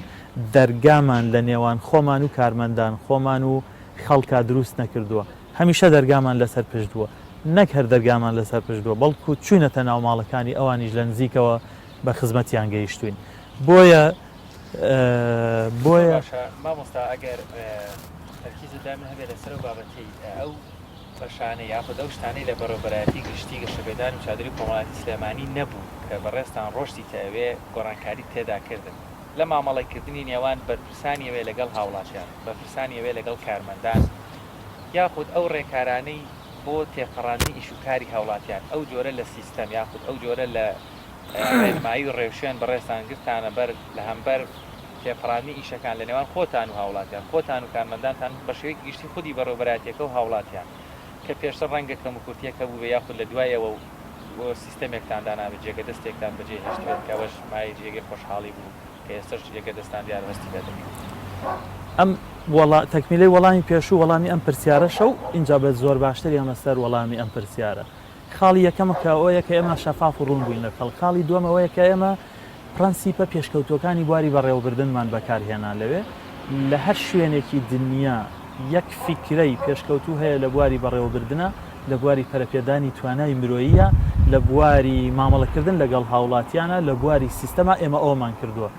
دەرگامان لە نێوان خۆمان و کارمەندان، خۆمان و خەڵکا دروست نەکردووە، هەمیشە دەرگامان لەسەر پشت بووە، نەک هەر دەرگامان لەسەر پشت بووە، بەڵکو چووینەتە ناو ماڵەکانی ئەوانیش لە نزیکەوە بە خزمەتیان گەیشتووین. بۆیە بۆیە. باشە مامۆستا ئەگەر تەرکیزت لای من هەبێت لەسەر ئەو بابەتەی ئەو بەشانەی یاخود ئەو شتانەی لە بەڕێوەبەرایەتی گشتی گەشەپێدان و چادری کۆمەڵایەتی سلێمانی نەبوو کە بەڕێزتان ڕۆشتیتە ئەوێ گۆڕانکاریت تێدا کردن لە مامەڵەکردنی نێوان بەرپرسانی ئەوێ لەگەڵ هاوڵاتیان بەرپرسانی ئەوێ لەگەڵ کارمەندان یاخود ئەو ڕێکارانەی بۆ تێپەڕاندنی ئیش و کاری هاوڵاتیان ئەو جۆرە لە سیستەم یاخود ئەو جۆرە لە ڕێنمایی و ڕێوشوێن بەڕێزتان گرتانە بەر لە هەمبەر تێپەڕاندنی ئیشەکان لە نێوان خۆتان و هاوڵاتیان، خۆتان و کارمەندانتان بە شێوەیەکی گشتی خودی بەڕێوەبەرایەتیەکە و هاوڵاتیان کە پێشتر ڕەنگە کەموکورتیەک هەبووبێ یاخود لە دوایەوە و سیستەمێکتان دانابێت جێگە دەستێکتان بەجێ هێشتبێت کە ئەوەش مایەی جێگەی خۆشحاڵی بوو کە ئێستەش جێگە دەستان دیارە هەستی پێ دەکەن. ئەم وەڵا تەکمیلەی وەڵامی پێشوو وەڵامی ئەم پرسیارەشە و ئینجا بە زۆر باشتر یەمە سەر وەڵامی ئەم پرسیارە. خاڵی یەکەم کە ئەوەیە کە ئێمە شەفاف و ڕوون بووین لە خەڵک، خاڵی دووەم ئەوەیە کە ئێمە پرەنسیپە پێشکەوتووەکانی بواری بەڕێوەبردنمان بەکارهێنا لەوێ، لە هەر شوێنێکی دنیا یەک فیکرەی پێشکەوتوو هەیە لە بواری بەڕێوەبردنا، لە بواری پەرەپێدانی توانای مرۆییە، لە بواری مامەڵەکردن لەگەڵ هاوڵاتیانە، لە بواری سیستەما ئێمە ئەوەمان کردووە.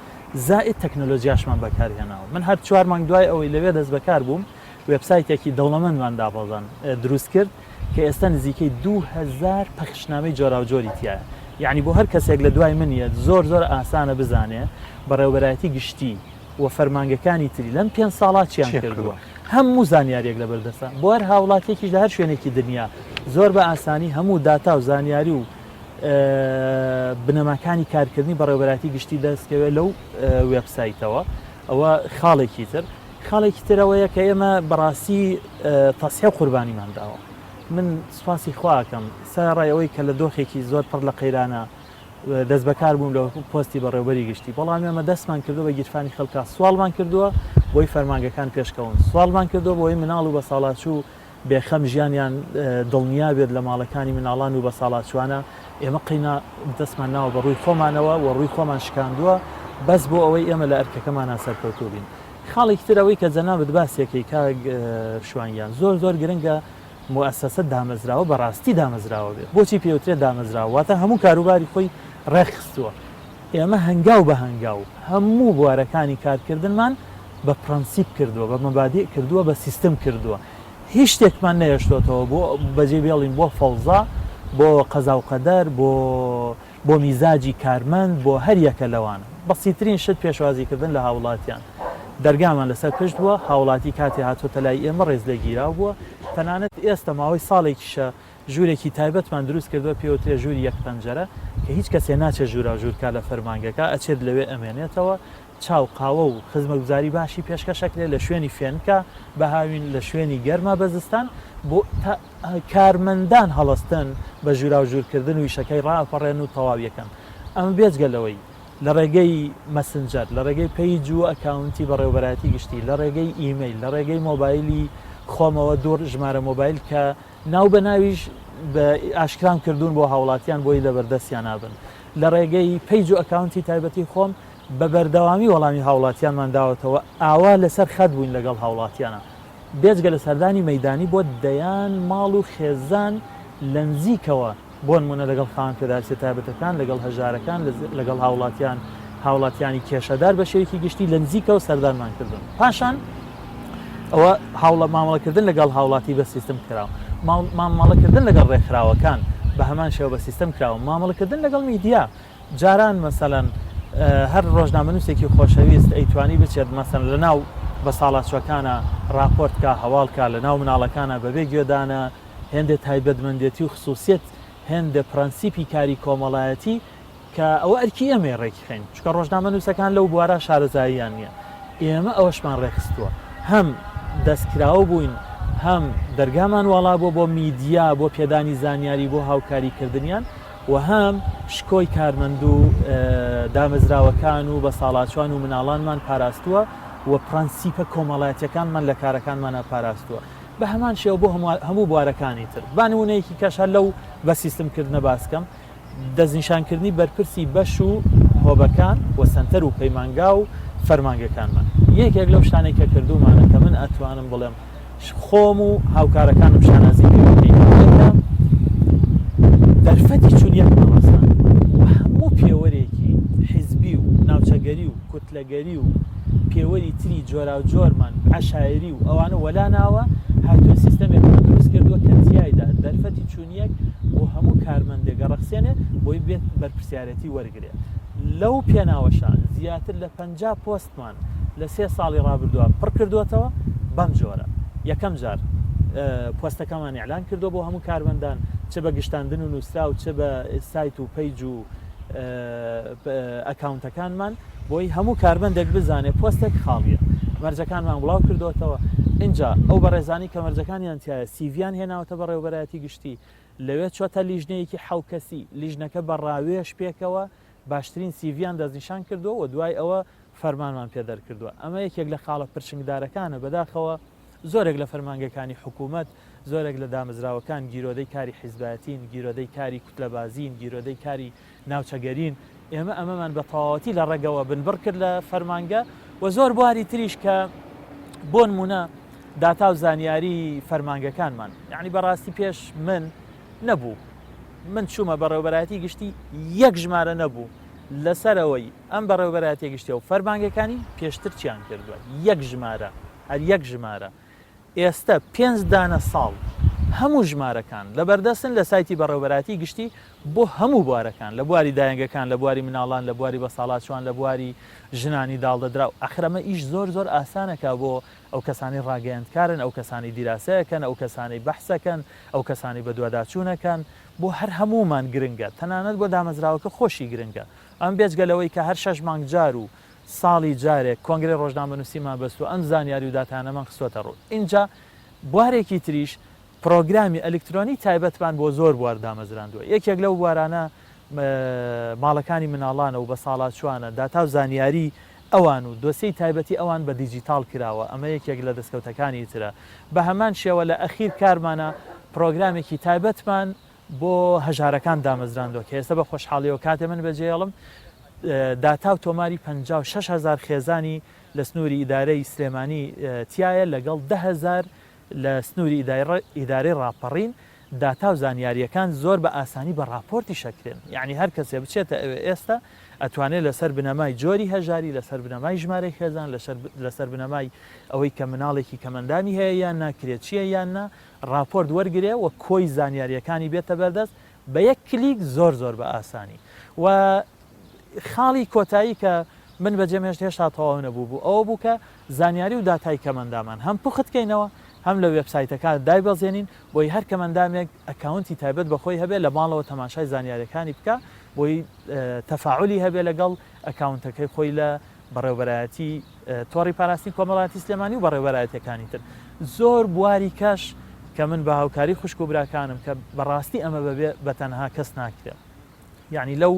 زائید تەکنەلۆجیاشمان بەکارهێناوە. من هەر چوار مانگ دوای ئەوەی لەوێ دەستبەکار بووم، وێبسایتێکی دەوڵەمەندمان دابەزاند، دروست کرد، کە ئێستا نزیکەی 2000 پەخشنامەی جۆراوجۆری تیایە یەعنی بۆ هەر کەسێک لە دوای من یەت زۆر زۆر ئاسانە بزانێ بەڕێوەبەرایەتی گشتی و فەرمانگەکانی تری لەم پێنج ساڵا چیان کردووە هەموو زانیاریەک لەبەر دەستە بۆ هەر هاوڵاتیەکیش لە هەر شوێنێکی دنیا زۆر بە ئاسانی هەموو داتا و زانیاری و بنەماکانی کارکردنی بەڕێوەبەرایەتی گشتی دەستکەوێت لەو وێبسایتەوە ئەوە خاڵێکی تر خاڵێکی تر ئەوەیە کە ئێمە بەڕاستی تەسحی و قوربانیمان داوە. من سوپاسی خوا ئەکەم سەرەڕای ئەوەی کە لە دۆخێکی زۆر پڕ لە قەیرانە دەستبەکار بووم لە پۆستی بەڕێوبەری گشتی، بەڵام ئێمە دەستمان کردووە بە گیرفانی خەڵکا، سواڵمان کردووە بۆی فەرمانگەکان پێشکەون، سواڵمان کردووە بۆی مناڵ و بەساڵاچوو بێخەم ژیانیان دڵنیا بێت لە ماڵەکانی مناڵان و بەساڵاچوانە، ئێمە قەینا دەستمان ناوە بە ڕووی خۆمانەوە و ڕووی خۆمان شکاندووە بەس بۆ ئەوەی ئێمە لە ئەرکەکەمانا سەرکەوتوو بین. خاڵێکی تر ئەوەی کە جەنابت باسی ئەکەی کاک شوان گیان زۆر زۆر گرنگە موئەسەسە دامەزراوە بە ڕاستی دامەزراوە بێت بۆچی پێوترێت دامەزراوە واتە هەموو کاروباری خۆی ڕێکخستووە ئێمە هەنگاو بە هەنگاو هەموو بوارەکانی کارکردنمان بە پرەنسیپ کردووە بە مەبادیء کردووە بە سیستم کردووە هیچ شتێکمان نەهێشتۆتەوە بۆ بەجێ بێڵین بۆ فەوزا بۆ قەزاو قەدەر بۆ بۆ میزاجی کارمەند، بۆ هەر یەکە لەوانە. بەسیترین شت پێشوازیکردن لە هاوڵاتیان. دەرگامان لەسەر پشت بووە، هاوڵاتی کاتێ هاتۆتە لای ئێمە ڕێزلێگیراو بووە. تەنانەت ئێستە ماوەی ساڵێکیشە ژوورێکی تایبەتمان دروست کردووە پێوترێ ژووری یەک پەنجەرە کە هیچ کەسێ ناچێت ژووراوژوور کا لە فەرمانگەکە، ئەچێت لەوێ ئەمێنێتەوە. چا و قاوە و خزمەتگوزاری باشی پێشکەش ئەکرێت لە شوێنی فێنکە بە هاوین لە شوێنی گەرما بە زستان بۆ تا کارمەندان هەڵەستن بە ژووراوژوورکردن و ئیشەکەی ڕائەپەڕێن و تەواوی ئەکەن ئەمە بێجگە لەوەی لە ڕێگەی مەسنجەر لە ڕێگەی پەیج و ئەکاونتی بەڕێوەبەرایەتی گشتی لە ڕێگەی ئیمەیل لە ڕێگەی مۆبایلی خۆمەوە دوو ژمارە مۆبایل کە ناو بە ناویش بە ئاشکرام کردوون بۆ هاوڵاتیان بۆی لەبەردەستیانا بن لە ڕێگەی پەیج و ئەکاونتی تایبەتی خۆم بە بەردەوامی وەڵامی هاوڵاتیانمان داوەتەوە ئاوا لەسەر خەت بووین لەگەڵ هاوڵاتیانا بێجگە لە سەردانی مەیدانی بۆ دەیان ماڵ و خێزان لەنزیکەوە بۆنمونە لەگەڵ خاوەن پێداویستیە تایبەتەکان، لەگەڵ هەژارەکان، لەگەڵ هاوڵاتیان هاوڵاتیانی کێشەدار بە شێوەیەکی گشتی لەنزیکەوە سەردانمان کردوون. پاشان ئەوە هاوڵە مامەڵەکردن لەگەڵ هاوڵاتی بە سیستم کراوە. مامەڵەکردن لەگەڵ ڕێکخراوەکان بە هەمان شێوە بە سیستم کراوە. مامەڵەکردن لەگەڵ میدیا جاران مەسەلەن هەر ڕۆژنامەنووسێکی خۆشەویست ئەیتوانی بچێت مەسەن لە ناو بەساڵاچوەکانە ڕاپۆرت کا هەواڵ کا لە ناو مناڵەکانە بەبێ گوێدانە هێندێ تایبەتمەندێتی و خسوسیەت، هێندێ پرەنسیپی کاری کۆمەڵایەتی کە ئەوە ئەرکی ئێمەیە ڕێکی خەین، چونکە ڕۆژنامەنووسەکان لەو بوارە شارەزاییان نییە، ئێمە ئەوەشمان ڕێکخستووە، هەم دەستکراوە بووین، هەم دەرگامان واڵا بووە بۆ میدیا بۆ پێدانی زانیاری بۆ هاوکاری کردنیان و هەم شکۆی کارمەند و دامەزراوەکان و بەساڵاچوان و مناڵانمان پاراستووە و پرەنسیپە کۆمەڵایەتیەکانمان لە کارەکانمانا پاراستووە. بە هەمان شێوە بۆ هەموو بوارەکانی تر. با نموونەیەکی کەش هەر لەو بە سیستم کردنە باس کەم، دەستنیشانکردنی بەرپرسی بەش و هۆبەکان و سەنتەر و پەیمانگا و فەرمانگەکانمان. یەکێک لەو شتانەی کە کردوومانە کە من ئەتوانم بڵێم خۆم و هاوکارەکانم شانازی پێوە دەکەین ئەوەیە کە دەرفەتی چون یەکمان ڕەساند و هەموو پێوەرێکی حیزبی و ناوچەگەری و کوتلەگەری و پێوەری تری جۆراوجۆرمان عەشایری و ئەوانە وەلا ناوە، هاتووە سیستەمێکمان دروست کردووە کە تیایدا دەرفەتی چوونیەک بۆ هەموو کارمەندێک ئەڕەخسێنێ بۆی بێت بەرپرسیارێتی وەرگرێ. لەو پێناوەشا زیاتر لە 50 پۆستمان لە سێ ساڵی ڕابردووە پڕ کردووەتەوە بەم جۆرە، یەکەم جار پۆستەکەمان ئیعلان کردووە بۆ هەموو کارمەندان چ بە گشتاندن و نووسراو چ بە سایت و پەیج و ئەکاونتەکانمان بۆی هەموو کارمەندێک بزانێت پۆستێک خاڵیە مەرجەکانمان بڵاو کردۆتەوە ئینجا ئەو بەڕێزانی کە مەرجەکانیان تایە سیڤیان هێناوەتە بەڕێوبەرایەتی گشتی لەوێ چۆتە لیژنەیەکی حەو کەسی لیژنەکە بە ڕاوێژ پێکەوە باشترین سیڤیان دەستنیشان کردووە و دوای ئەوە فەرمانمان پێ دەرکردووە ئەمە یەکێک لە خاڵە پرشنگدارەکانە بەداخەوە زۆرێک لە فەرمانگەکانی حکوومەت زۆرێک لە دامەزراوەکان گیرۆدەی کاری حیزبایەتین گیرۆدەی کاری کوتلەبازین گیرۆدەی کاری ناوچەگەرین، ئێمە ئەمەمان بە تەواوەتی لە ڕەگەوە بنبڕ کرد لە فەرمانگە و زۆر بواری تریش کە بۆ نمونە داتا و زانیاری فەرمانگەکانمان یعنی بەڕاستی پێش من نەبوو من چوومە بەڕێوبەرایەتی گشتی یەک ژمارە نەبوو لەسەرەوەی ئەم بەڕێوبەرایەتی گشتی و فەرمانگەکانی پێشتر چیان کردووە یەک ژمارە هەر یەک ژمارە ئێستە پێنج دانە ساڵ هەموو ژمارەکان لەبەردەستن لە سایتی بەڕێوەبەرایەتی گشتی بۆ هەموو بوارەکان لە بواری دایەنگەکان لە بواری مناڵان لە بواری بەساڵاچوان لە بواری ژنانی داڵدەدراو ئەخر ئەمە ئیش زۆر زۆر ئاسانەکا بۆ ئەو کەسانەی ڕاگەیەندکارن ئەو کەسانەی دیراسەیەکەن ئەو کەسانەی بەحسەکەن ئەو کەسانەی بەدواداچوونەکەن بۆ هەر هەموومان گرنگە تەنانەت بۆ دامەزراوەکە خۆشی گرنگە ئەم بێجگە لەوەی کە هەر شەش مانگ جار و ساڵی جارێک کۆنگرەی ڕۆژنامەنووسیمان بەستووە، ئەم زانیاری و داتایانەمان خستووەتە ڕوو. ئینجا بوارێکی تریش پڕۆگرامی ئەلکترۆنی تایبەتمان بۆ زۆر بوار دامەزراندووە. یەکێک لەو بوارانە ماڵەکانی مناڵانە و بەساڵاچووانە، داتا و زانیاری ئەوان و دۆسیەی تایبەتی ئەوان بە دیجیتاڵ کراوە، ئەمە یەکێک لە دەستکەوتەکانی ترە. بە هەمان شێوە لە ئەخیر کارمانە پڕۆگرامێکی تایبەتمان بۆ هەژارەکان دامەزراندوە کە ئێستا بە خۆشحاڵیەوە کاتێ من بەجێڵم داتا و تۆماری 56 هەزار خێزانی لە سنووری ئیدارەی سلێمانی تایە لەگەڵ 10 هەزار لە سنووری ئیدارەی ڕاپەڕین داتا و زانیاریەکان زۆر بە ئاسانی بە ڕاپۆرتی شەکرێن یعنی هەر کەسێ بچێتە ئەوێ ئێستا ئەتوانێت لەسەر بنەمای جۆری هەژاری لەسەر بنەمای ژمارەی خێزان لەسەر بنەمای ئەوەی کە مناڵێکی کەمەندامی هەیە یان نا کرێچیە یان نا ڕاپۆرت وەرگرێ و کۆی زانیاریەکانی بێتە بەردەست بە یەک کلیک زۆر زۆر بە ئاسانی و خاڵی کۆتایی کە من بەجێم هێشت هێشتا تەواو نەبوو بوو ئەوە بوو کە زانیاری و داتای کەمەندامان هەم پوخت کەینەوە هەم لە وێبسایتەکان دایبەزێنین بۆی هەر کەمەندامێک ئەکاونتی تایبەت بە خۆی هەبێ لە ماڵەوە تەماشای زانیاریەکانی بکا بۆی تەفاعولی هەبێ لەگەڵ ئەکاونتەکەی خۆی لە. بەڕێوەبەرایەتی تۆڕی پاراستنی کۆمەڵایەتی سلێمانی و بەڕێوەبەرایەتیەکانی تر زۆر بواری کەش کە من بە هاوکاری خوشک و براکانم کە بەڕاستی ئەمە بەبێ بە تەنها کەس ناکرێت یعنی لەو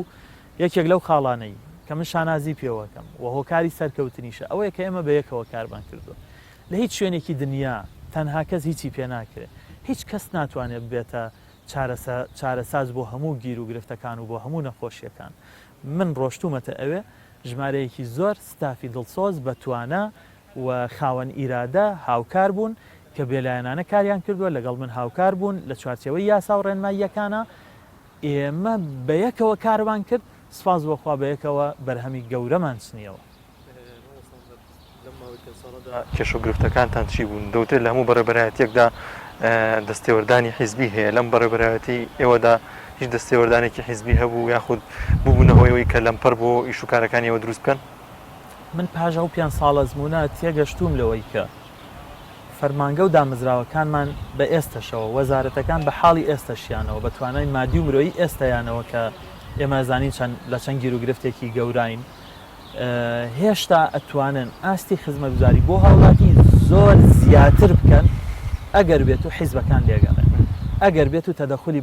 یەکێک لەو خاڵانەی کە من شانازی پێوەکەم و هۆکاری سەرکەوتنیشە ئەوەیە کە ئێمە بە یەکەوە کارمان کردووە لە هیچ شوێنێکی دنیا تەنها کەس هیچی پێ ناکرێت هیچ کەس ناتوانێت ببێتە چارەساز بۆ هەموو گیر و گرفتەکان و بۆ هەموو نەخۆشیەکان من ڕۆشتومەتە ئەوێ ژمارەیەکی زۆر ستافی دڵسۆز، بەتوانا و خاوەن ئیرادە هاوکار بوون کە بێلایەنانە کاریان کردووە، لەگەڵ من هاوکار بوون لە چوارچێوەی یاسا و ڕێنماییەکانا. ئێمە بەیەکەوە کارمان کرد، سوپاس بۆ خوا بەیەکەوە بەرهەمی گەورەمان چنییەوە. مامۆستا عومەر، لەم ماوەی پێنج ساڵەدا کێشە و گرفتەکانتان چی بوون؟ دەوترێت لە هەموو بەڕێوەبەرایەتییەکدا دەستێوەردانی حیزبی هەیە، لەم بەڕێوەبەرایەتیی ئێوەدا هیچ دەستێوەردانێکی حیزبی هەبوو یاخود ببوونە هۆی ئەوەی کە لەمپەر بۆ ئیش و کارەکانی ئێوە دروست بکەن؟ من پاش ئەو پێنج ساڵ ئەزموونە تێگەشتووم لەوەی کە فەرمانگە و دامەزراوەکانمان بە ئێستەشەوە، وەزارەتەکان بە حاڵی ئێستەشیانەوە، بە توانای مادی و مرۆیی ئێستەیانەوە کە ئێمە ئەزانین چەند لە چەند گیروگرفتێکی گەوراین، هێشتا ئەتوانن ئاستی خزمەتگوزاری بۆ هاوڵاتی زۆر زیاتر بکەن ئەگەر بێت و حیزبەکان لێگەڕێ ئەگەر بێت و تەدەخولی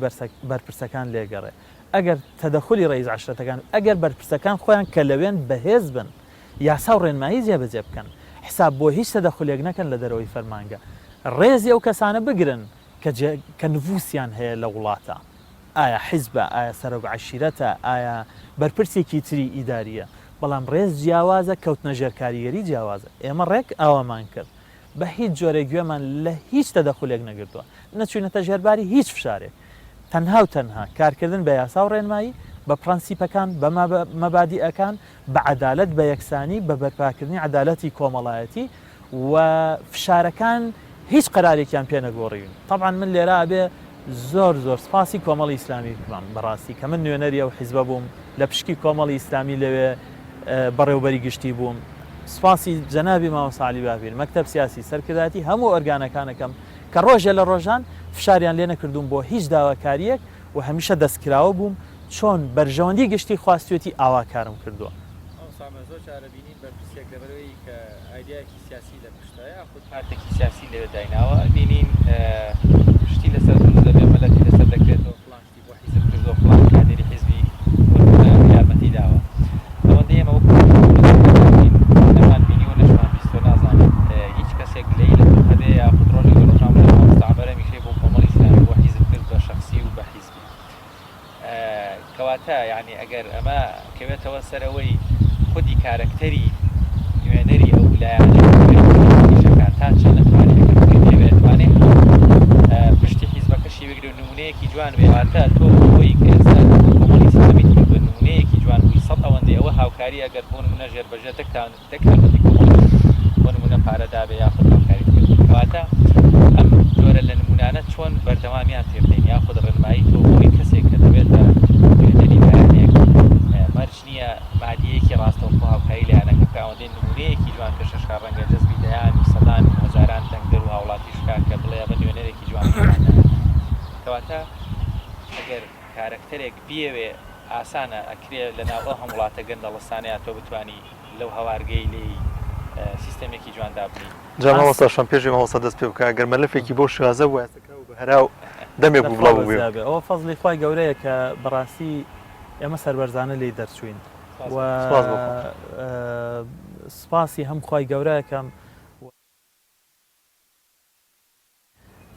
بەرپرسەکان لێگەڕێ ئەگەر تەدەخولی ڕئیس عەشرەتەکان ئەگەر بەرپرسەکان خۆیان کە لەوێن بەهێز بن یاسا و ڕێنمایی جێبەجێ بکەن حساب بۆ هیچ تەدەخولێک نەکەن لە دەرەوەی فەرمانگە ڕێزی ئەو کەسانە بگرن کە جێ کە نفوسیان هەیە لە وڵاتە ئایا حیزبە ئایا سەرۆک عەشیرەتە ئایا بەرپرسێکی تری ئیداریە بەڵام ڕێز جیاوازە کەوتنە ژێر کاریگەری جیاوازە ئێمە ڕێک ئاوامان کرد بە هیچ جۆرێک گوێمان لە هیچ تەدەخولێک نەگرتووە نەچوینەتە ژێر باری هیچ فشارێک تەنها و تەنها کارکردن بە یاسا و ڕێنمایی بە پڕەنسیپەکان بە مەبادیئەکان بە عەدالەت بە یەکسانی بە بەرپاکردنی عەدالەتی کۆمەڵایەتی و فشارەکان هیچ قەرارێکیان پێ نەگۆڕیوین تەبعەن من لێرە ئەبێ زۆر زۆر سپاسی کۆمەڵی ئیسلامی بکەم بەڕاستی کە من نوێنەری ئەو حیزبە بووم لە پشکی کۆمەڵی ئیسلامی لەوێ بەڕێوبەری گشتی بووم سپاسی جەنابی مامۆستا عەلی باپیر مەکتەب سیاسی سەرکردایەتی هەموو ئۆرگانەکانەکەم کە ڕۆژێ لە ڕۆژان فشاریان لێ نەکردووم بۆ هیچ داواکارییەک و هەمیشە دەستکراوە بووم چۆن بەرژەوەندی گشتی خواستوێتی ئاوا کارم کردووە. مامۆستا عومەر زۆر جار ئەبینین بەرپرسێک لەبەرئەوەی کە ئایدیایەکی سیاسی لە پشتە یاخود پارتێکی سیاسی لەوێ دایناوە ئەبینین شتی لەسەر دروست دەبێ مەلەفی لەسەر دەکرێتەوە فڵان شتی بۆ حیزب کردووە فڵان کادیری حیزبی بۆ نموونە یارمەتی داوە ئەوەندەی ئێمە وەکو نەمان بینیوە نەشمان بیستوە نازانین هیچ کەسێک گلەیی لە تۆ هەبێ یاخود ڕۆژێک لە ڕۆژان بڵێ مامۆستا عومەر هەمیشەی بۆ کۆمەڵی ئیسلامی بۆ حیزب کرد بە شەخسی و بە حیزبی کەواتە یانی ئەگەر ئەمە کەوێتەوە سەر ئەوەی خودی کارەکتەری نوێنەری ئەو لایەنە ئیشەکە تا چەند ئەتوانێت ئەگەر خۆی بێوێت ئەتوانێت پشتی حیزبەکەشی بگرێ و نمونەیەکی جوان بێ واتە تۆ بۆی کە ئێستا کۆمەڵی ئیسلامیت کردووە نمونەیەکی جوان بووی سەد ئەوەندەی ئەوە هاوکاری ئەگەر بۆ نمونە ژێر بەژێر دەکتان دەک یارمەتی کۆمەڵیش بۆ نموونە پارە دابێ یاخود هاوکاریت کردبێ کەواتە ئەم جۆرە لە نموونانە چۆن بەردەوامیان پێ بدەین یاخود ڕێنمایی تۆ بۆی کەسێک کە دەبێتە نوێنەری لایەنێک مەرج نییە مادیەکی ڕاستەوخۆ هاوکاری لایەنەکە بکا ئەوەندەی نموونەیەکی جوان پێشکەش کا ڕەنگە جەزبی دەیان و سەدان و هەزاران دەنگدەر و هاوڵاتیش بکا کە بڵێ ئەمە نوێنەرێکی جوان کەواتە ئەگەر کارەکتەرێک بیەوێ ئاسانە ئەکرێ لەناو ئەو هەم وڵاتە گەندەڵستانەیا تۆ بتوانی لەو هەوارگەی لێی سیستەمێکی جوان دابنێی. جا مامۆستا شوان پێش ئەوەی مامۆستا دەست پێ بکا گەر مەلەفێکی بەو شێوازە بوایە ئێستا کراوە بە هەرا و دەمێک بوو بڵاو بووبێ. ئەوە فەزڵی خوای گەورەیە کە بەڕاستی ئێمە سەربەرزانە لێی دەرچووین و سوپاس بۆ خوا. سوپاسی هەم خوای گەورە ئەکەم و.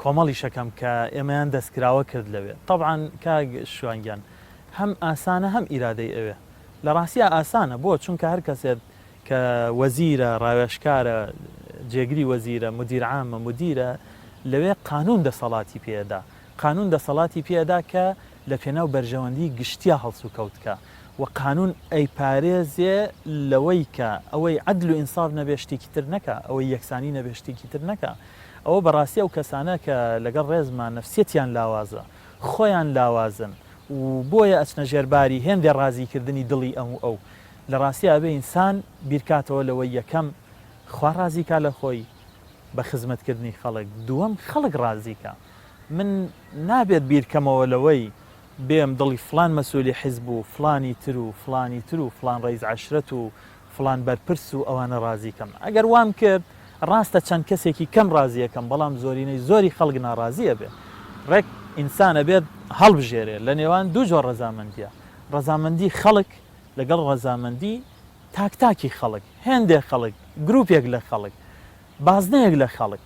کۆمەڵیشەکەم کە ئێمەیان دەستکراوە کرد لەوێ. تەبعەن کاک شوان گیان هەم ئاسانە هەم ئیرادەی ئەوێ. لە ڕاستیا ئاسانە بۆ؟ چونکە هەر کەسێت کە وەزیرە، ڕاوێژکارە، جێگری وەزیرە، مودیر عامە، مودیرە لەوێ قانوون دەسەڵاتی پێ ئەدا. قانوون دەسەڵاتی پێ ئەدا کە لە پێناو بەرژەوەندی گشتیا هەڵسوکەوت کا و قانوون ئەیپارێزێ لەوەی کە ئەوەی عەدل و ئینساف نەبێ شتێکی تر نەکا، ئەوەی یەکسانی نەبێ شتێکی تر نەکا. ئەوە بەڕاستی ئەو کەسانە کە لەگەڵ ڕێزما نەفسیەتیان لاوازە، خۆیان لاوازن و بۆیە ئەچنە ژێر باری هێندێ ڕازی کردنی دڵی ئەم و ئەو. لە ڕاستیا ئەبێ ئینسان بیرکاتەوە لەوەی یەکەم خوا ڕازی کا لە خۆی بە خزمەت کردنی خەڵک، دووەم خەڵک ڕازی کا. من نابێت بیرکەمەوە لەوەی بێم دڵی فڵان مەسئولی حیزب و فڵانی تر و فڵانی تر و فڵان ڕەئیس عەشرەت و. فڵان بەرپرس و ئەوانە ڕازی کەم. ئەگەر وام کرد ڕاستە چەند کەسێکی کەم ڕازی ئەکەم بەڵام زۆرینەی زۆری خەڵک ناڕازی ئەبێ. ڕێک ئینسان ئەبێت هەڵبژێرێ لە نێوان دوو جۆر ڕەزامەندیە، ڕەزامەندی خەڵک لەگەڵ ڕەزامەندی تاک تاکی خەڵک، هێندێ خەڵک، گروپێک لە خەڵک، بازنەیەک لە خەڵک.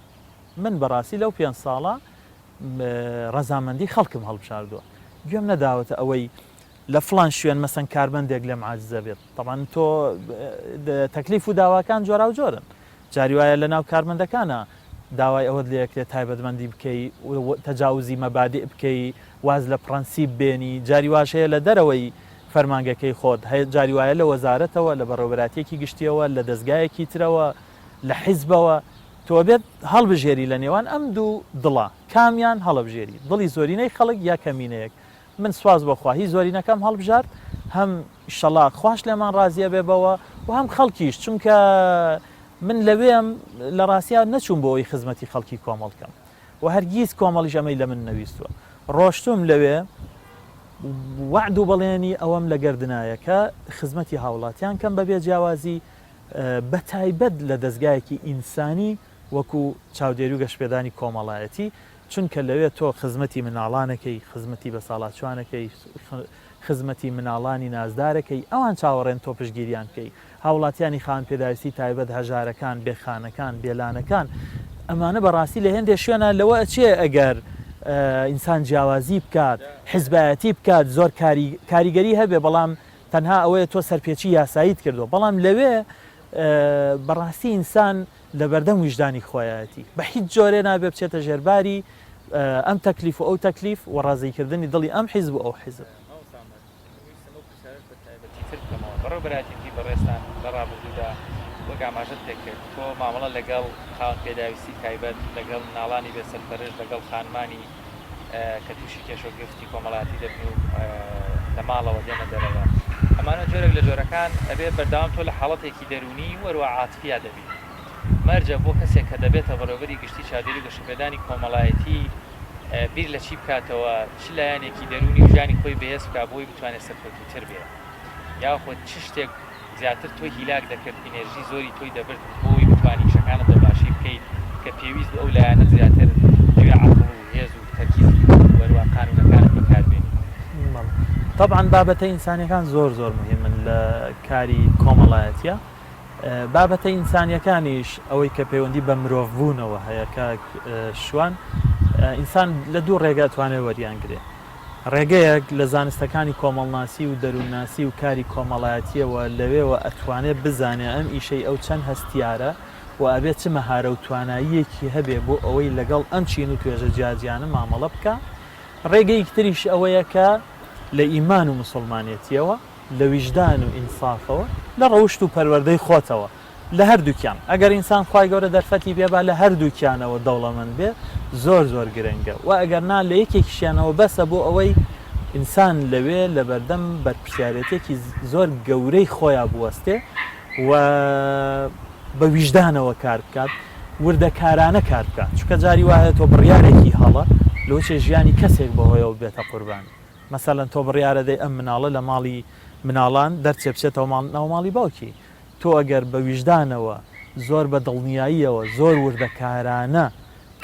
من بەڕاستی لەو پێنج ساڵە ڕەزامەندی خەڵکم هەڵبژاردووە. گوێم نەداوەتە ئەوەی لە فڵان شوێن مەسەن کارمەندێک لێم عاجزە بێت. تەبعەن تۆ تەکلیف و داواکان جۆراوجۆرن. جاری وایە لە ناو کارمەندەکانا داوای ئەوەت لێ ئەکرێت تایبەتمەندی بکەی، تەجاوزی مەبادیء بکەی، واز لە پڕەنسیپ بێنی، جاری واش هەیە لە دەرەوەی فەرمانگەکەی خۆت، جاری وایە لە وەزارەتەوە، لە بەڕێوەبەراتییەکی گشتییەوە، لە دەزگایەکی ترەوە، لە حیزبەوە، تۆ ئەبێت هەڵبژێری لە نێوان ئەم دوو دڵە، کامیان هەڵەبژێری؟ دڵی زۆرینەی خەڵک یا کەمینەیەک؟ من سوپاس بۆ خوا هی زۆرینەکەم هەڵبژارد، هەم ئیشەڵا خواش لێمان ڕازی ئەبێ بەوە و هەم خەڵکیش، چونکە من لەوێم لە ڕاستیا نەچووم بۆ ئەوەی خزمەتی خەڵکی کۆمەڵ کەم و هەرگیز کۆمەڵیش ئەمەی لە من نەویستووە. ڕۆشتووم لەوێ وەعد و بەڵێنی ئەوەم لە گەردنایە کە خزمەتی هاوڵاتیان کەم بەبێ جیاوازی، بەتایبەت لە دەزگایەکی ئینسانی وەکو چاودێری و گەشپێدانی کۆمەڵایەتی، چونکە لەوێ تۆ خزمەتی مناڵانەکەی، خزمەتی بەساڵاچوانەکەی، خزمەتی مناڵانی نازدارەکەی، ئەوان چاوەڕێن تۆ پشتگیریان بکەی، هاوڵاتیانی خاوەن پێداویستی تایبەت، هەژارەکان، بێخانەکان، بێلانەکان، ئەمانە بەڕاستی لە هێندێ شوێنا لەوە ئەچێ ئەگەر ئینسان جیاوازی بکات، حزبایەتی بکات زۆر کاریگەری هەبێ، بەڵام تەنها ئەوەیە تۆ سەرپێچی یاساییت کردووە، بەڵام لەوێ بەڕاستی ئینسان لەبەردەم ویژدانی خۆیایەتی بە هیچ جۆرێ نابێ بچێتە ژێرباری ئەم تەکلیف و ئەو تەکلیف و ڕازیکردنی دڵی ئەم حیزب و ئەو حیزب. مامۆستا عومەر، ویستم ئەو پرسیارەش بە تایبەتیتر بکەمەوە، بەڕێوەبەرایەتیی بەڕێزتان لە ڕابردوودا وەک ئاماژەت پێ کرد، تۆ مامەڵە لەگەڵ خاوەن پێداویستی تایبەت، لەگەڵ مناڵانی بێ سەرپەرشت، لەگەڵ خانمانی کە تووشی کێشە و گرفتی کۆمەڵایەتی دەبن و لە ماڵەوە دێنە دەرەوە، ئەمانە جۆرێک لە جۆرەکان ئەبێ بەردەوام تۆ لە حاڵەتێکی دەروونی و هەروەها عاتفیا دەبی. مەرجە بۆ کەسێک کە دەبێتە بەڕێوەبەری گشتی چاودێری و گەشەپێدانی کۆمەڵایەتی بیر لە چی بکاتەوە، چ لایەنێکی دەروونی و ژیانی خۆی بەهێز بکات بۆی بتوانێت سەرکەوتووتر بێ یاخود چ شتێک زیاتر تۆی هیلاک دەکرد، ئینێرژی زۆری تۆی دەبرد بۆ ئەوەی بتوانی ئیشەکانت بە باشی بکەیت کە پێویست بوو ئەو لایەنەت زیاتر لەوێ عەقڵ و هێز و تەرکیزی و هەروەها قانوونەکانت بەکار بێنی. بەڵێ تەبعەن بابەتە ئینسانیەکان زۆر زۆر موهیمن لە کاری کۆمەڵایەتیا، بابەتە ئینسانیەکانیش ئەوەی کە پەیوەندی بە مرۆڤ بوونەوە هەیە کاک شوان ئینسان لە دوو ڕێگە ئەتوانێت وەریان گرێ ڕێگەیەک لە زانستەکانی کۆمەڵناسی و دەروونناسی و کاری کۆمەڵایەتیەوە لەوێوە ئەتوانێت بزانێ ئەم ئیشەی ئەو چەند هەستیارە و ئەبێ چ مەهارە و تواناییەکی هەبێ بۆ ئەوەی لەگەڵ ئەم چین و توێژە جیاجیانە مامەڵە بکا ڕێگەیەکی تریش ئەوەیە کە لە ئیمان و موسڵمانێتیەوە لە ویژدان و ئینسافەوە، لە ڕەوشت و پەروەردەی خۆتەوە، لە هەردووکیان، ئەگەر ئینسان خوای گەورە دەرفەتی پێ با لە هەردووکیانەوە دەوڵەمەند بێ زۆر زۆر گرنگە وە ئەگەر نا لە یەکێکیشیانەوە بەسە بۆ ئەوەی ئینسان لەوێ لەبەردەم بەرپرسیارێتیەکی زۆر گەورەی خۆیا بوەستێ و بە ویژدانەوە کار بکات وردەکارانە کار بکات چونکە جاری وا هەیە تۆ بڕیارێکی هەڵە لۆچێ ژیانی کەسێک بەهۆیەوە ببێتە قوربانی. مەسەلەن تۆ بڕیارەدەی ئەم مناڵە لە ماڵی مناڵان دەرچێ بچێتەوە ماڵ ناو ماڵی باوکی تۆ ئەگەر بە ویژدانەوە زۆر بە دڵنیاییەوە زۆر وردەکارانە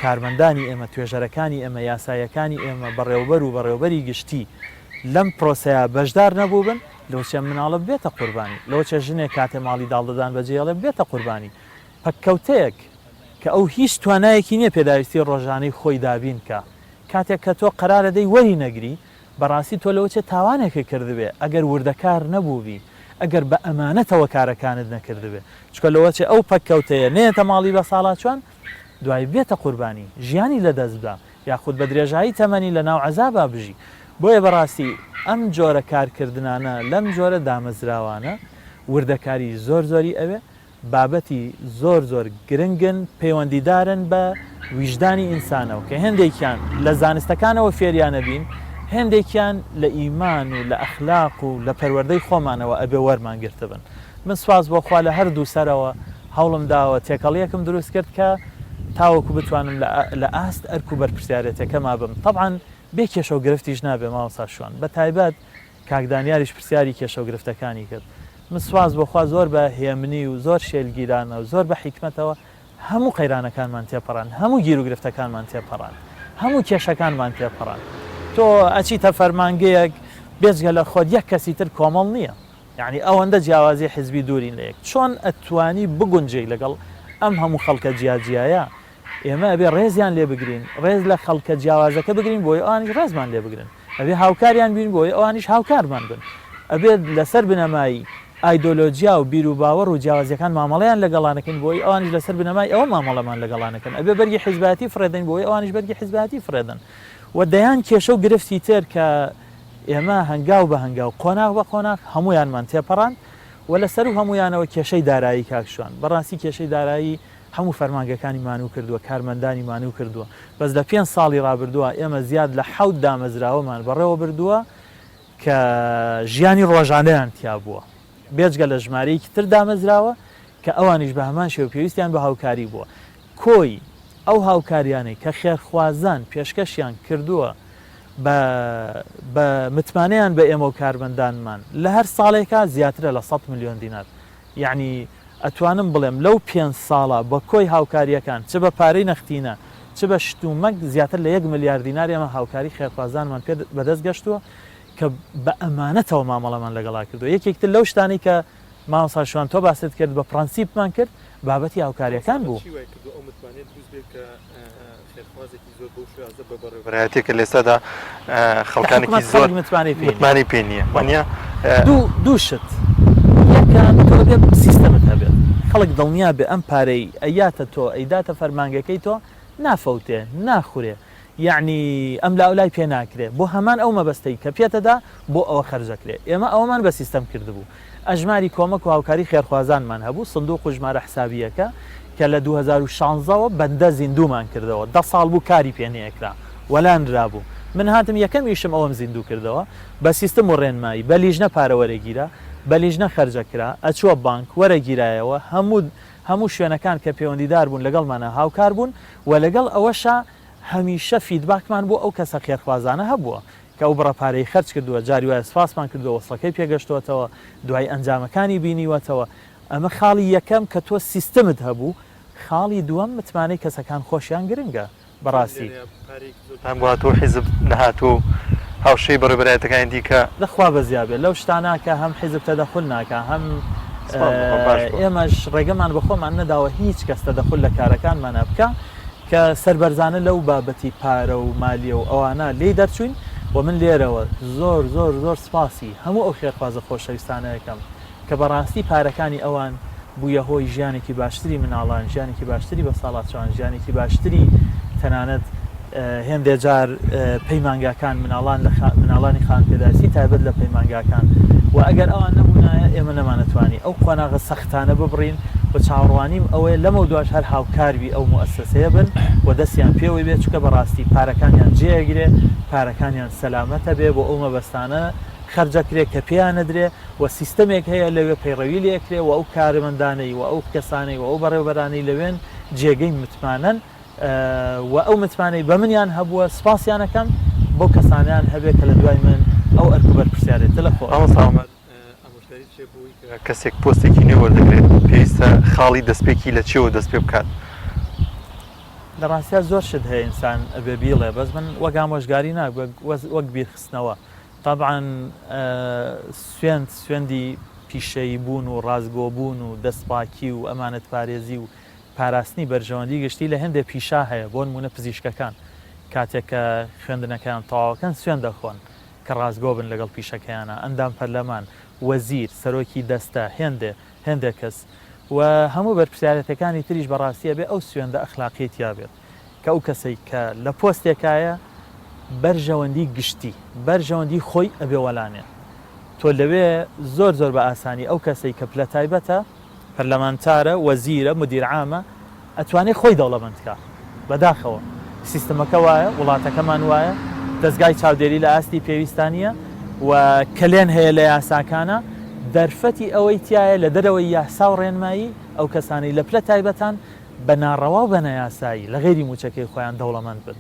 کارمەندانی ئێمە توێژەرەکانی ئێمە یاساییەکانی ئێمە بەڕێوبەر و بەڕێوبەری گشتی لەم پرۆسەیە بەشدار نەبووبن لەوچێ مناڵە ببێتە قوربانی لەوچێ ژنێک کاتێ ماڵی داڵدەدان بەجێڵێ ببێتە قوربانی پەککەوتەیەک کە ئەو هیچ توانایەکی نییە پێداویستی ڕۆژانەی خۆی دابین کا کاتێک کە تۆ قەرارەدەی وەری نەگری بەڕاستی تۆ لەوەچێ تاوانێکت کردبێ ئەگەر وردەکار نەبووبی ئەگەر بە ئەمانەتەوە کارەکانت نەکردبێ چونکە لەوەچێ ئەو پەککەوتەیە نەیەتە ماڵی بەساڵاچوان دوای بێتە قوربانی ژیانی لەدەست بدا یاخود بە درێژایی تەمەنی لەناو عەزابا بژی بۆیە بەڕاستی ئەم جۆرە کارکردنانە لەم جۆرە دامەزراوانە وردەکاری زۆر زۆری ئەوێ بابەتی زۆر زۆر گرنگن پەیوەندیدارن بە ویژدانی ئینسانەوە کە هێندێکیان لە زانستەکانەوە فێریانە بین هێندێکیان لە ئیمان و لە ئەخلاق و لە پەروەردەی خۆمانەوە ئەبێ وەرمان گرتبن من سوپاس بۆ خوا لە هەردوو سەرەوە هەوڵم داوە تێکەڵیەکم دروست کرد کە تاوەکو بتوانم لە ئاست ئەرک و بەرپرسیارێتەکەما بم تەبعەن بێ کێشە و گرفتیش نابێ مامۆستا شوان بە تایبەت کاک دانیاریش پرسیاری کێشەو گرفتەکانی کرد. من سوپاس بۆ خوا زۆر بە هێمنی و زۆر شێلگیرانە و زۆر بە حیکمەتەوە هەموو قەیرانەکانمان تێپەڕاند، هەموو گیروگرفتەکانمان تێپەڕاند، هەموو کێشەکانمان تێپەڕاند. تۆ ئەچیتە فەرمانگەیەک بێجگە لە خۆت یەک کەسی تر کۆمەڵ نییە. یەعنی ئەوەندە جیاوازی حزبی دوورین لە یەک. چۆن ئەتوانی بگونجێی لەگەڵ ئەم هەموو خەڵکە جیاجیایە؟ ئێمە ئەبێ ڕێزیان لێ بگرین، ڕێز لە خەڵکە جیاوازەکە بگرین بۆی ئەوانیش ڕێزمان لێ بگرن. ئەبێ هاوکاریان بین بۆی ئەوانیش هاوکارمان بن. ئەبێت لەسەر بنەمای ئایدۆلۆجیا و بیروباوەڕ و جیاوازییەکان مامەڵەیان لەگەڵا نەکەین بۆی ئەوانیش لەسەر بنەمای ئەوە مامەڵەمان لەگەڵا نەکەن. ئەبێ بەرگی حیزبایەتی فڕێدەین بۆی ئەوانیش بەرگی حیزبایەتی فڕێدەن و دەیان کێشە و گرفتی تر کە ئێمە هەنگاو بە هەنگاو قۆناغ بە قۆناغ هەموویانمان تێپەڕاند و لە سەروو هەموویانەوە کێشەی دارایی کاک شوان بەڕاستی کێشەی دارایی هەموو فەرمانگەکانی مانوو کردووە کارمەندانی مانوو کردووە بەس لە پێنج ساڵی ڕابردووە ئێمە زیاد لە حەوت دامەزراوەمان بەڕێوە بردووە کە ژیانی ڕۆژانەیان تیا بووە بێجگە لە ژمارەیەکی تر دامەزراوە کە ئەوانیش بە هەمان شێوە پێویستیان بە هاوکاری بووە کۆی ئەو هاوکاریانەی کە خێرخوازان پێشکەشیان کردووە بە بە متمانەیان بە ئێمە و کارمەندانمان لە هەر ساڵێکا زیاترە لە سەد ملیۆن دینار یەعنی ئەتوانم بڵێم لەو پێنج ساڵە بە کۆی هاوکارییەکان چ بە پارەی نەختینە چ بە شتومەک زیاتر لە یەک ملیار دینار ئێمە هاوکاری خێرخوازانمان پێ بەدەست گەشتووە کە بە ئەمانەتەوە مامەڵەمان لەگەڵا کردووە یەکێک تر لەو شتانەی کە مامۆستا شوان تۆ باست کرد بە پڕەنسیپمان کرد بابەتی هاوکارییەکان بوو. چی وای کردووە ئەو متمانەیە دروست بێت کە خێرخوازێکی زۆر بەو شێوازە بە بەڕێوەبەرایەتیەکە لە ئێستادا خەڵکانێکی زۆر متمانەی پێ نییە وانە دوو شت یەکەم تۆ ئەبێ سیستەمت هەبێت خەڵک دڵنیا بێ ئەم پارەی ئەیاتە تۆ ئەیداتە فەرمانگەکەی تۆ نافەوتێ ناخورێ یەعنی ئەملاولای پێ ناکرێ بۆ هەمان ئەو مەبەستەی کە پێتەدا بۆ ئەوە خەرجەکرێ ئێمە ئەوەمان بە سیستەم کردبوو ئەژماری کۆمەک و هاوکاری خێرخوازانمان هەبوو سندوق و ژمارە حسابییەکە کە لە 2016 وە بەندە زیندوومان کردەوە دە ساڵ بوو کاری پێ نەیەکرا وەلانرابوو من هاتم یەکەم ئیشم ئەوەم زیندوو کردەوە بە سیستم و ڕێنمایی بە لیژنە پارە وەرەگیرا بە لیژنە خەرجەکرا ئەچووە بانک وەرەگیرایەوە هەموو هەموو شوێنەکان کە پێوەندیدار بوون لەگەڵمانا هاوکار بوون و لەگەڵ ئەوەشا هەمیشە feedback مان بۆ ئەو کەسە خێرخوازانە هەبووە کە ئەو بڕە پارەی خەرج کردووە، جاری وایە سوپاسمان کردووە وەسڵەکەی پێگەشتۆتەوە، دوای ئەنجامەکانی بینیوەتەوە. ئەمە خاڵی یەکەم کە تۆ سیستمت هەبوو، خاڵی دووەم متمانەی کەسەکان خۆشیان گرنگە بەڕاستی. پارەیەکی زۆرتان بۆ هاتووە و حیزب نەهاتووە و هاوشێوەی بەڕێوەبەرایەتەکانی دیکە. لە خوا بەزیا بێ لەو شتانە کە هەم حیزب تەدەخول ناکا هەم سپاس بۆ خوا باش بووە. ئێمەش ڕێگەمان بە خۆمان نەداوە هیچ کەس تەدەخول لە کارەکانمانا بکا کە سەربەرزانە لەو بابەتی پارە و مالیە و ئەوانە لێی دەرچووین و من لێرەوە زۆر زۆر زۆر سپاسی هەموو ئەو خێرخوازە خۆشەویستانە ئەکەم کە بەڕاستی پارەکانی ئەوان بوویە هۆی ژیانێکی باشتری مناڵان، ژیانێکی باشتری بەساڵاچوان، ژیانێکی باشتری تەنانەت هێندێ جار پەیمانگاکان مناڵان لە مناڵانی خاوەن پێداویستی تایبەت لە پەیمانگاکان و ئەگەر ئەوان نەبوونایە ئێمە نەمانەتوانی ئەو قۆناغە سەختانە ببڕین و چاوەڕوانیم ئەوەیە لەمەودواش هەر هاوکاربی ئەو موئەسەسەیە بن و دەستیان پێوەی بێ چونکە بەڕاستی پارەکانیان جێ ئەگرێ پارەکانیان سەلامەتە بێ بۆ ئەو مەبەستانە خەرجەکرێ کە پێیان ئەدرێ و سیستەمێک هەیە لەوێ پەیڕەوی لێ ئەکرێ و ئەو کارمەندانەی و ئەو کەسانەی و ئەو بەڕێوەبەرانەی لەوێن جێگەی متمانەن و ئەو متمانەی بە منیان هەبووە سپاسیان ئەکەم بەو کەسانەیان هەبێ کە لە دوای من ئەو ئەرک و بەرپرسیارێتە لە خۆ مامۆستا عومەر ئامۆژگاری چیە بۆ ئەوەی کە کەسێک پۆستێکی نوێ وەردەگرێت پێویستە خاڵی دەستپێکی لە چیەوە دەست پێ بکات؟ لە ڕاستیا زۆر شت هەیە ئینسان ئەبێ بیڵێ بەس من وەک ئامۆژگاری نا وەک بیرخستنەوە تەبعەن سوێند سوێندی پیشەیی بوون و ڕاستگۆ بوون و دەستپاکی و ئەمانەتپارێزی و پاراستنی بەرژەوەندی گشتی لە هێندێ پیشە هەیە بۆ نموونە پزیشکەکان کاتێک کە خوێندنەکەیان تەواوەکەن سوێند دەخۆن کە ڕاستگۆ بن لەگەڵ پیشەکەیانا ئەندام پەرلەمان وەزیر سەرۆکی دەستە هێندێ هێندێ کەس و هەموو بەرپرسیارێتەکانی تریش بەڕاستی ئەبێ ئەو سوێندە ئەخلاقیەی تیا بێت کە ئەو کەسەی کە لە پۆستێکایە بەرژەوەندی گشتی، بەرژەوەندی خۆی ئەبێ وەلانێ. تۆ لەوێ زۆر زۆر بە ئاسانی ئەو کەسەی کە پلە تایبەتە، پەرلەمانتارە، وەزیرە، مدیر عامە، ئەتوانێ خۆی دەوڵەمەند کا. بەداخەوە سیستمەکە وایە، وڵاتەکەمان وایە، دەزگای چاودێری لە ئاستی پێویستا نییە و کەلێن هەیە لە یاساکانا، دەرفەتی ئەوەی تیایە لە دەرەوەی یاسا و ڕێنمایی ئەو کەسانەی لە پلە تایبەتان بە ناڕەوا و بە نایاسایی لە غەیری مووچەکەی خۆیان دەوڵەمەند بن.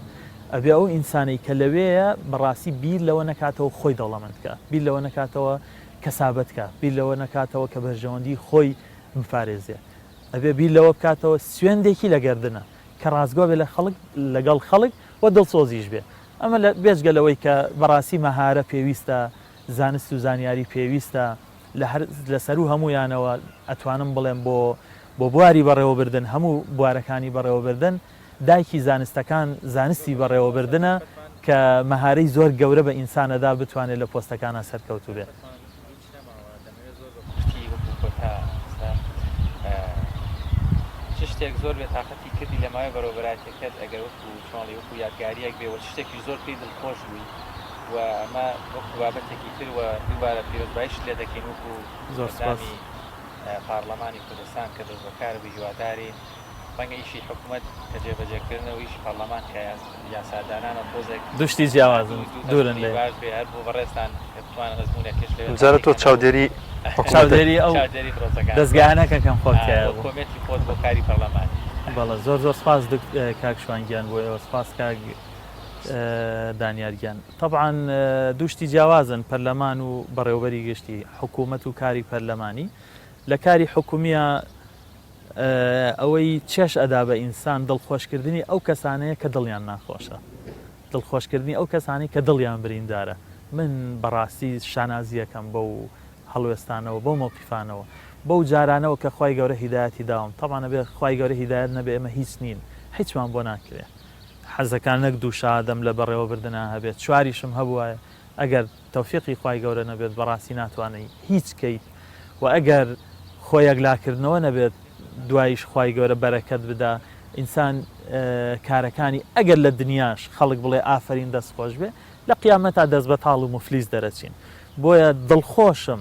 ئەبێ ئەو ئینسانەی کە لەوێیە بە ڕاستی بیر لەوە نەکاتەوە خۆی دەوڵەمەند بکا، بیر لەوە نەکاتەوە. کەسابەت کا، بیر لەوە نەکاتەوە کە بەرژەوەندی خۆی بپارێزێ. ئەبێ بیر لەوە بکاتەوە سوێندێکی لە گەردنە کە ڕاستگۆ بێ لە خەڵک لەگەڵ خەڵک و دڵسۆزیش بێ. ئەمە لە بێجگە لەوەی کە بەڕاستی مەهارە پێویستە، زانست و زانیاری پێویستە، لە هەر لە سەروو هەموویانەوە ئەتوانم بڵێم بۆ بۆ بواری بەڕێوەبردن هەموو بوارەکانی بەڕێوەبردن دایکی زانستەکان زانستی بەڕێوەبردنە کە مەهارەی زۆر گەورە بە ئینسان ئەدا بتوانێت لە پۆستەکانا سەرکەوتوو بێت. چ شتێک زۆر بێتاقەتی کردی لە ماوەی بەڕێوەبەرایەتیەکەت ئەگەر وەکو چۆنڵی وەکو یادگاریەک بێ وە چ شتێکیش زۆر پێی دڵخۆش بووی و ئەمە وەکو بابەتێکی تر و دووبارە پیرۆزباییشت لێ دەکەین وەکو زۆر سپاس. ئەندامی پارلەمانی کوردستان کە دەستبەکار بووی هیوادارین ڕەنگە ئیشی حکومەت کە جێبەجێکردنە و ئیشی پەڕلەمان کە یاسادانانە تۆزێک دوو شتی جیاوازن دوورن لە یەک. باش بێ هەر بۆ بەڕێزتان کە بتوانن ئەزموونێکیش لەوێ ئەمجارە تۆ تاقیکەنەوە چاودێری حکومەت چاودێری ئەو چاودێری پرۆسەکان دەزگایانە کە کەم خۆت تیایا بۆ بوو. comment ی خۆت بۆ کاری پەڕلەمانی. بەڵێ زۆر زۆر سپاس دک کاک شوان گیان بۆ ئێوە سپاس کاک دانیار گیان تەبعەن دوو شتی جیاوازن پەرلەمان و بەڕێوەبەری گشتی حکوومەت و کاری پەرلەمانی لە کاری حکومیە ئەوەی چێژ ئەدا بە ئینسان دڵخۆشکردنی ئەو کەسانەیە کە دڵیان ناخۆشە دڵخۆشکردنی ئەو کەسانەی کە دڵیان بریندارە من بەڕاستی شانازیەکەم بەو هەڵوێستانەوە بەو مەوقیفانەوە بەو جارانەوە کە خوای گەورە هیدایەتی داوم تەبعەن ئەبێ خوای گەورە هیدایەت نەبێ ئێمە هیچ نین هیچمان بۆ ناکرێ حەزەکان نەک دوو شەهادەم لە بەڕێوەبردنا هەبێت چواریشم هەبوایە ئەگەر تەوفیقی خوای گەورە نەبێت بەڕاستی ناتوانی هیچ کەیت وە ئەگەر خۆ یەکلاکردنەوە نەبێت دواییش خوای گەورە بەرەکەت بدا ئینسان کارەکانی ئەگەر لە دنیاش خەڵک بڵێ ئافەرین دەست خۆش بێ لە قیامەتا دەست بەتاڵ و موفلیس دەرەچین بۆیە دڵخۆشم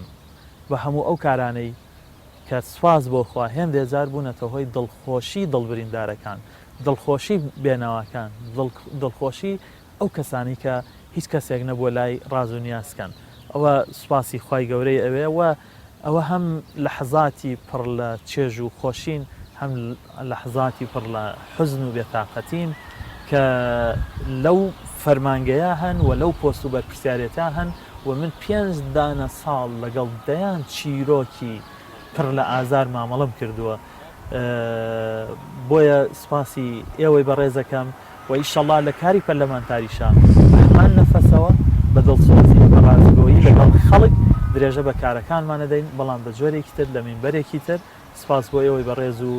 بە هەموو ئەو کارانەی کە سوپاس بۆ خوا هێندێ جار بوونەتە هۆی دڵخۆشی دڵ بریندارەکان دڵخۆشی بێنەواکان دڵخۆشی ئەو کەسانەی کە هیچ کەسێک نەبووە لای ڕاز و نیاز کەن ئەوە سوپاسی خوای گەورەی ئەوێ وە ئەوە هەم لەحزاتی پڕ لە چێژ و خۆشین هەم لەحزاتی پڕ لە حوزن و بێتاقەتین کە لەو فەرمانگەیە هەن و لەو پۆست و بەرپرسیارێتە هەن و من پێنج دانە ساڵ لەگەڵ دەیان چیرۆکی پڕ لە ئازار مامەڵەم کردووە بۆیە سوپاسی ئێوەی بەڕێزەکەم و ئیشەڵا لە کاری پەرلەمانتاریشا بە هەمان نەفەسەوە بە دڵسۆزی و بە ڕاستگۆیی لەگەڵ خەڵک درێژە بە کارەکانمان ئەدەین، بەڵام بە جۆرێکی تر لە مینبەرێکی تر. سپاس بۆ ئێوەی بەڕێز و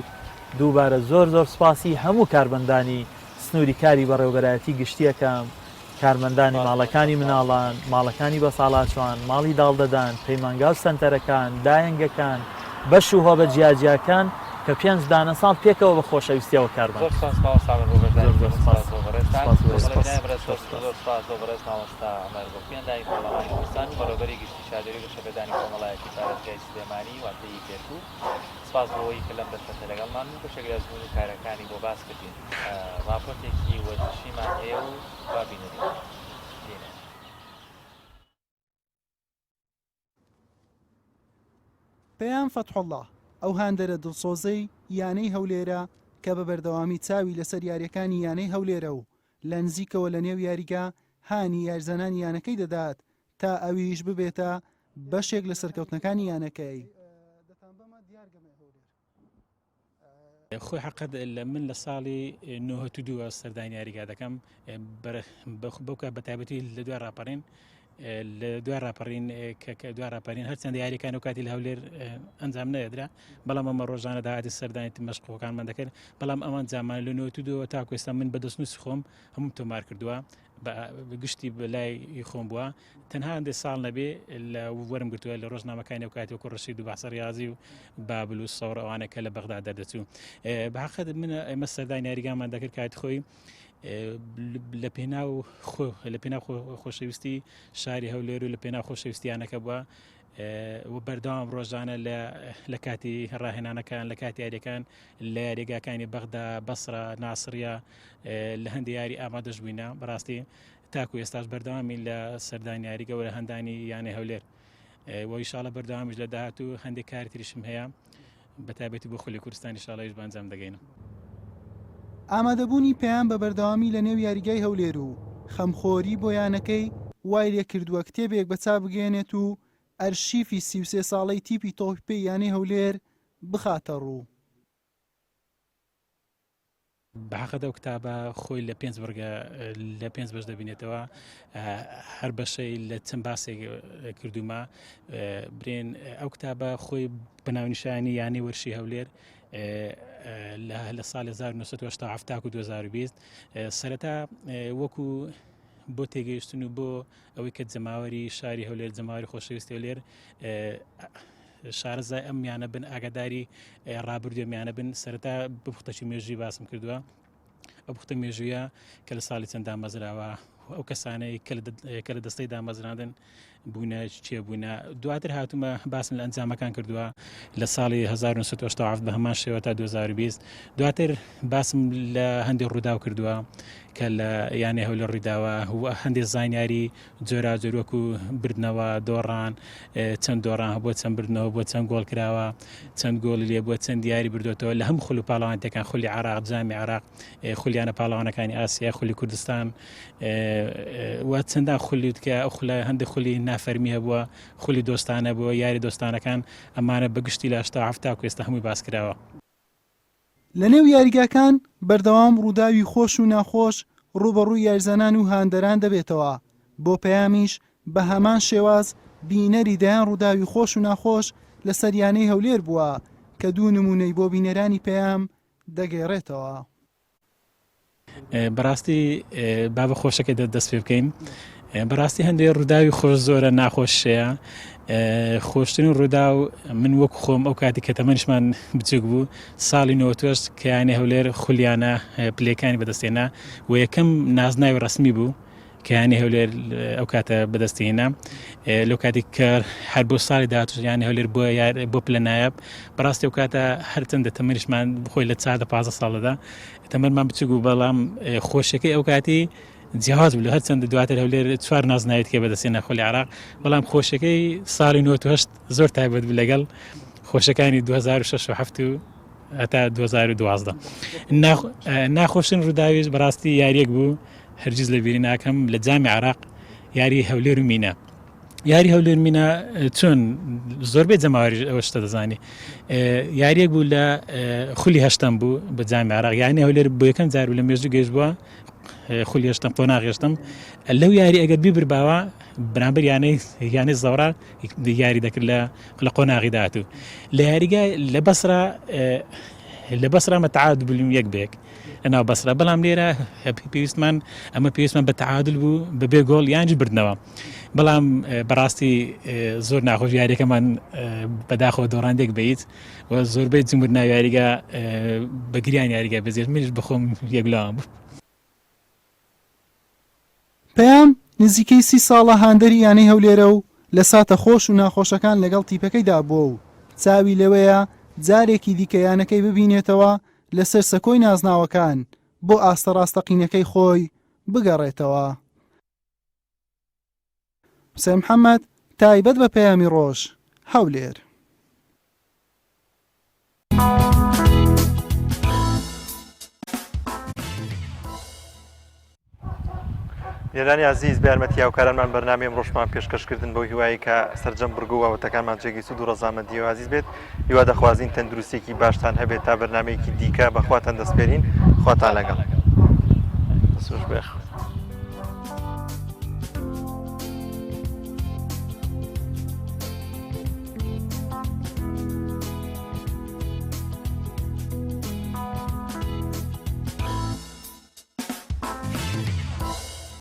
دووبارە زۆر زۆر سپاسی هەموو کارمەندانی سنووری کاری بەڕێوەبەرایەتی گشتی ئەکەم، کارمەندانی ماڵەکانی مناڵان، ماڵەکانی بەساڵاچوان، ماڵی داڵدەدان، پەیمانگا و سەنتەرەکان، دایەنگەکان، بەش و هۆبە جیاجیاکان کە پێنج دانە ساڵ پێکەوە بە خۆشەویستیەوە کارمان زۆر کرد. سپاس مامۆستا عومەر بۆ زۆر زۆر بەشداریکردن سپاس سپاس بۆ بەڕێزتان سپاس بۆ بەڵێ ئێوە. بینای بەڕێز زۆر زۆر سپاس. زۆر سپاس بۆ بەڕێز مامۆستا عومەر گوڵپی ئەندامی پەرلەمانی کوردستان و بەڕێوەبەری گشتی چاودێری و گەشەپێدانی کۆمەڵایەتی پارێزگای سلێمانی واتە ی پێشوو سپاس بۆ ئەوەی کە لەم دەرفەتە لەگەڵمان بوو بەشێک لە ئەزموون و کارەکانی بۆ باس کردین ڕاپۆرتێکی وەرزشیمان هەیە و با بینەری بینێ. پەیام فەتحوڵا، ئەو هاندەرە دڵسۆزەی یانەی هەولێرە کە بە بەردەوامی چاوی لەسەر یارییەکانی یانەی هەولێرە و لە نزیکەوە لە نێو یاریگا هانی یاریزانانی یانەکەی دەدات تا ئەویش ببێتە بەشێک لە سەرکەوتنەکانی یانەکەی. خۆی حەقت لە من لە ساڵی 92 سەردانی یاریگا دەکەم بەوکە بە تایبەتی لە دوای راپەڕین لە دوای راپەڕین کە دوای راپەرین هەرچەند یاریەکان و کاتی لە هەولێر ئەنجام نەدرا بەڵام ئەمە ڕۆژانە داهاتی سەردانی مەشقەکانمان دەکرد بەڵام ئەمان جامان لە 92 تاکو ئێستا من بە دەستنووسی خۆم هەموو تۆمار کردووە بە گشتی لای خۆم بووە تەنها هەندێک ساڵ نەبێ لە وەرم گرتووە لە ڕۆژنامەکانی و کاتی وەکو ڕەشید و بەحسە ڕاضی و بابل و سەوڕ ئەوانە کە لە بەغدا دەردەچوو بەحقت من ئێمە سەردانی یاریگامان دەکرد کات خۆی لە پێناو لە پێناو خۆشەویستی شاری هەولێر و لە پێناو خۆشەویستیانەکە بووە و بەردەوام ڕۆژانە لە کاتی ڕاهێنانەکان لە کاتی یاریەکان لە یاریگاکانی بەغدا بەسرە ناسڕە لە هەندی یاری ئامادەش بووینە بەڕاستی تاکو ئێستاش بەردەوامی لە سەردانی یاری گەورە هەندانی یانەی هەولێر و ئیشاڵە بەردەوامیش لە داهات و هەندێک کاری تریشم هەیە بە تایبەتی بۆ خولی کوردستان ئیشاڵەیش بە ئەنجام دەگەینم. ئامادەبوونی پەیام بە بەردەوامی لە نێو یاریگای هەولێر و خەمخۆری بۆ یانەکەی وای لێکردووە کتێبێک بە چاپ بگەیەنێت و. ئەرشیفی 33 ساڵەی تیپی تۆپی پێی یانەی هەولێر بخاتەڕوو. بە حەقت ئەو کتابە خۆی لە پێنج بڕگە لە پێنج بەش دەبینێتەوە هەر بەشەی لە چەند باسێک کردومە برێن ئەو کتابە خۆی بە ناونیشانی یانەی وەرشی هەولێر لە ساڵ 1970 تاکو 2020 سەرەتا وەکو بۆ تێگەیشتن و بۆ ئەوەی کە جەماوەری شاری هەولێر جەماوەری خۆشەویستی هەولێر شارەزای ئەم یانە بن ئاگاداری ڕابردووی ئەم یانە بن سەرەتا بپختەکی مێژووی باسم کردووە ئەو پوختە مێژوویە کە لە ساڵی چەند دامەزراوە ئەو کەسانەی کە لە دەستەی دامەزراندن بوونە چێ بوونە دواتر هاتوومە باسم لە ئەنجامەکان کردووە لە ساڵی 1970 بە هەمان شێوە تا 2020 دواتر باسم لە هەندێک ڕووداو کردووە کە لە یانەی هەولێر ڕوویداوە و هەندێک زانیاری جۆراوجۆر وەکو بردنەوە، دۆڕان، چەند دۆڕان هەبووە، چەند بردنەوە بووە، چەند گۆڵ کراوە، چەند گۆڵی لێبووە، چەند یاری بردوێتەوە لە هەموو خول و پاڵەوانێتیەکان خولی عێراق، جامی عێراق، خولیانە پاڵەوانەکانی ئاسیا، خولی کوردستان و چەندان خولی کە ئەو خولە هەندێک خولی نافەرمی هەبووە، خولی دۆستانە بووە، یاری دۆستانەکان، ئەمانە بە گشتی لە 87 تاکو ئێستا هەمووی باس کراوە. لەنێو یاریگاکان بەردەوام رووداوی خۆش و ناخۆش رووبەڕووی یاریزانان و هاندەران دەبێتەوە، بۆ پەیامیش بە هەمان شێواز بینەری دەیان رووداوی خۆش و ناخۆش لەسەر یانەی هەولێر بووە کە دوو نموونەی بۆ بینەرانی پەیام دەگێڕێتەوە. بەڕاستی با بە خۆشەکەی دەست پێ بکەین بەڕاستی هەندێک ڕووداوی خۆش زۆرە ناخۆشەیە خۆشترین ڕوودا و من وەک خۆم ئەو کاتی کە تەمەنیشمان بچوک بوو ساڵی نەوەتوەشت کە یانەی هەولێر خولیانە پلەکانی بەدەستێنا و یەکەم نازناوی ڕسمی بوو کە یانەی هەولێر ئەو کاتە بەدەستی هێنا لەو کاتێک کە هەر بۆ ساڵی داهاتوش یانەی هەولێر بۆ یار بۆ پلە نایاب بەڕاستی ئەو کاتە هەرچەندە تەمەنیشمان خۆی لە 14 15 ساڵەدا تەمەنمان بچوک بوو بەڵام خۆشیەکەی ئەو کاتی جیاواز بوو هەرچەندە دواتر هەولێر چوار نازناوی کە بەدەستێنا خولی عێراق بەڵام خۆشیەکەی ساڵی 98 زۆر تایبەت بوو لەگەڵ خۆشەکانی 2006 و 7 و هەتا 2012 ناخۆشترین ڕووداویش بەڕاستی یاریەک بوو هەرگیز لە بیری ناکەم لە جامی عراق یاری هەولێر و مینا یاری هەولێر مینا چۆن زۆربەی جەماوەری ئەوە شتە دەزانی یاریەک بوو لە خولی هەشتم بوو بە جامی عراق یانی هەولێر بۆ یەکەم جار لە مێژوو گەشت بووە خولی هەشتم قۆناغ هەشتم لەو یاری ئەگەر بیبرباوە بەرامبەر یانەی یانەی زەورا یاری دەکرد لە لە قۆناغی داهاتوو لە یاریگای لە بەسرا لە بەسرا مە تعادل بووین یەک بێک لەناو بەسرا بەڵام لێرە پێویستمان ئەمە پێویستمان بە تعادل بوو بەبێ گۆڵ یانج بردنەوە بەڵام بەڕاستی زۆر ناخۆش یاریەکەمان بەداخەوە دۆڕاندێک بیت و زۆربەی جمهور ناو یاریگا بەگریان یاریگا بەزێت منیش بخۆم یەکلاوام بوو. پەیام نزیکەی سی ساڵە هاندەری یانەی هەولێرە و لە ساتە خۆش و ناخۆشەکان لەگەڵ تیپەکەیدا بووە و چاوی لەوەیە جارێکی دیکە یانەکەی ببینێتەوە لەسەر سەکۆی نازناوەکان بۆ ئاستە ڕاستەقینەکەی خۆی بگەڕێتەوە. حوسێن محەمەد، تایبەت بە پەیامی ڕۆژ، هەولێر. بینەرانی ئازیز بە یارمەتی هاوکارانمان بەرنامەی ئەمڕۆشمان پێشکەش کردن بەو هیوایەی کە سەرجەم بڕگە و بابەتەکانمان جێگەی سوود و ڕەزامەندی ئێوە ئازیز بێت هیوا دەخوازین تەندروستیەکی باشتان هەبێت تا بەرنامەیەکی دیکە بەخواتان دەسپێرین خواتان لەگەڵ. دەست خۆش بێ.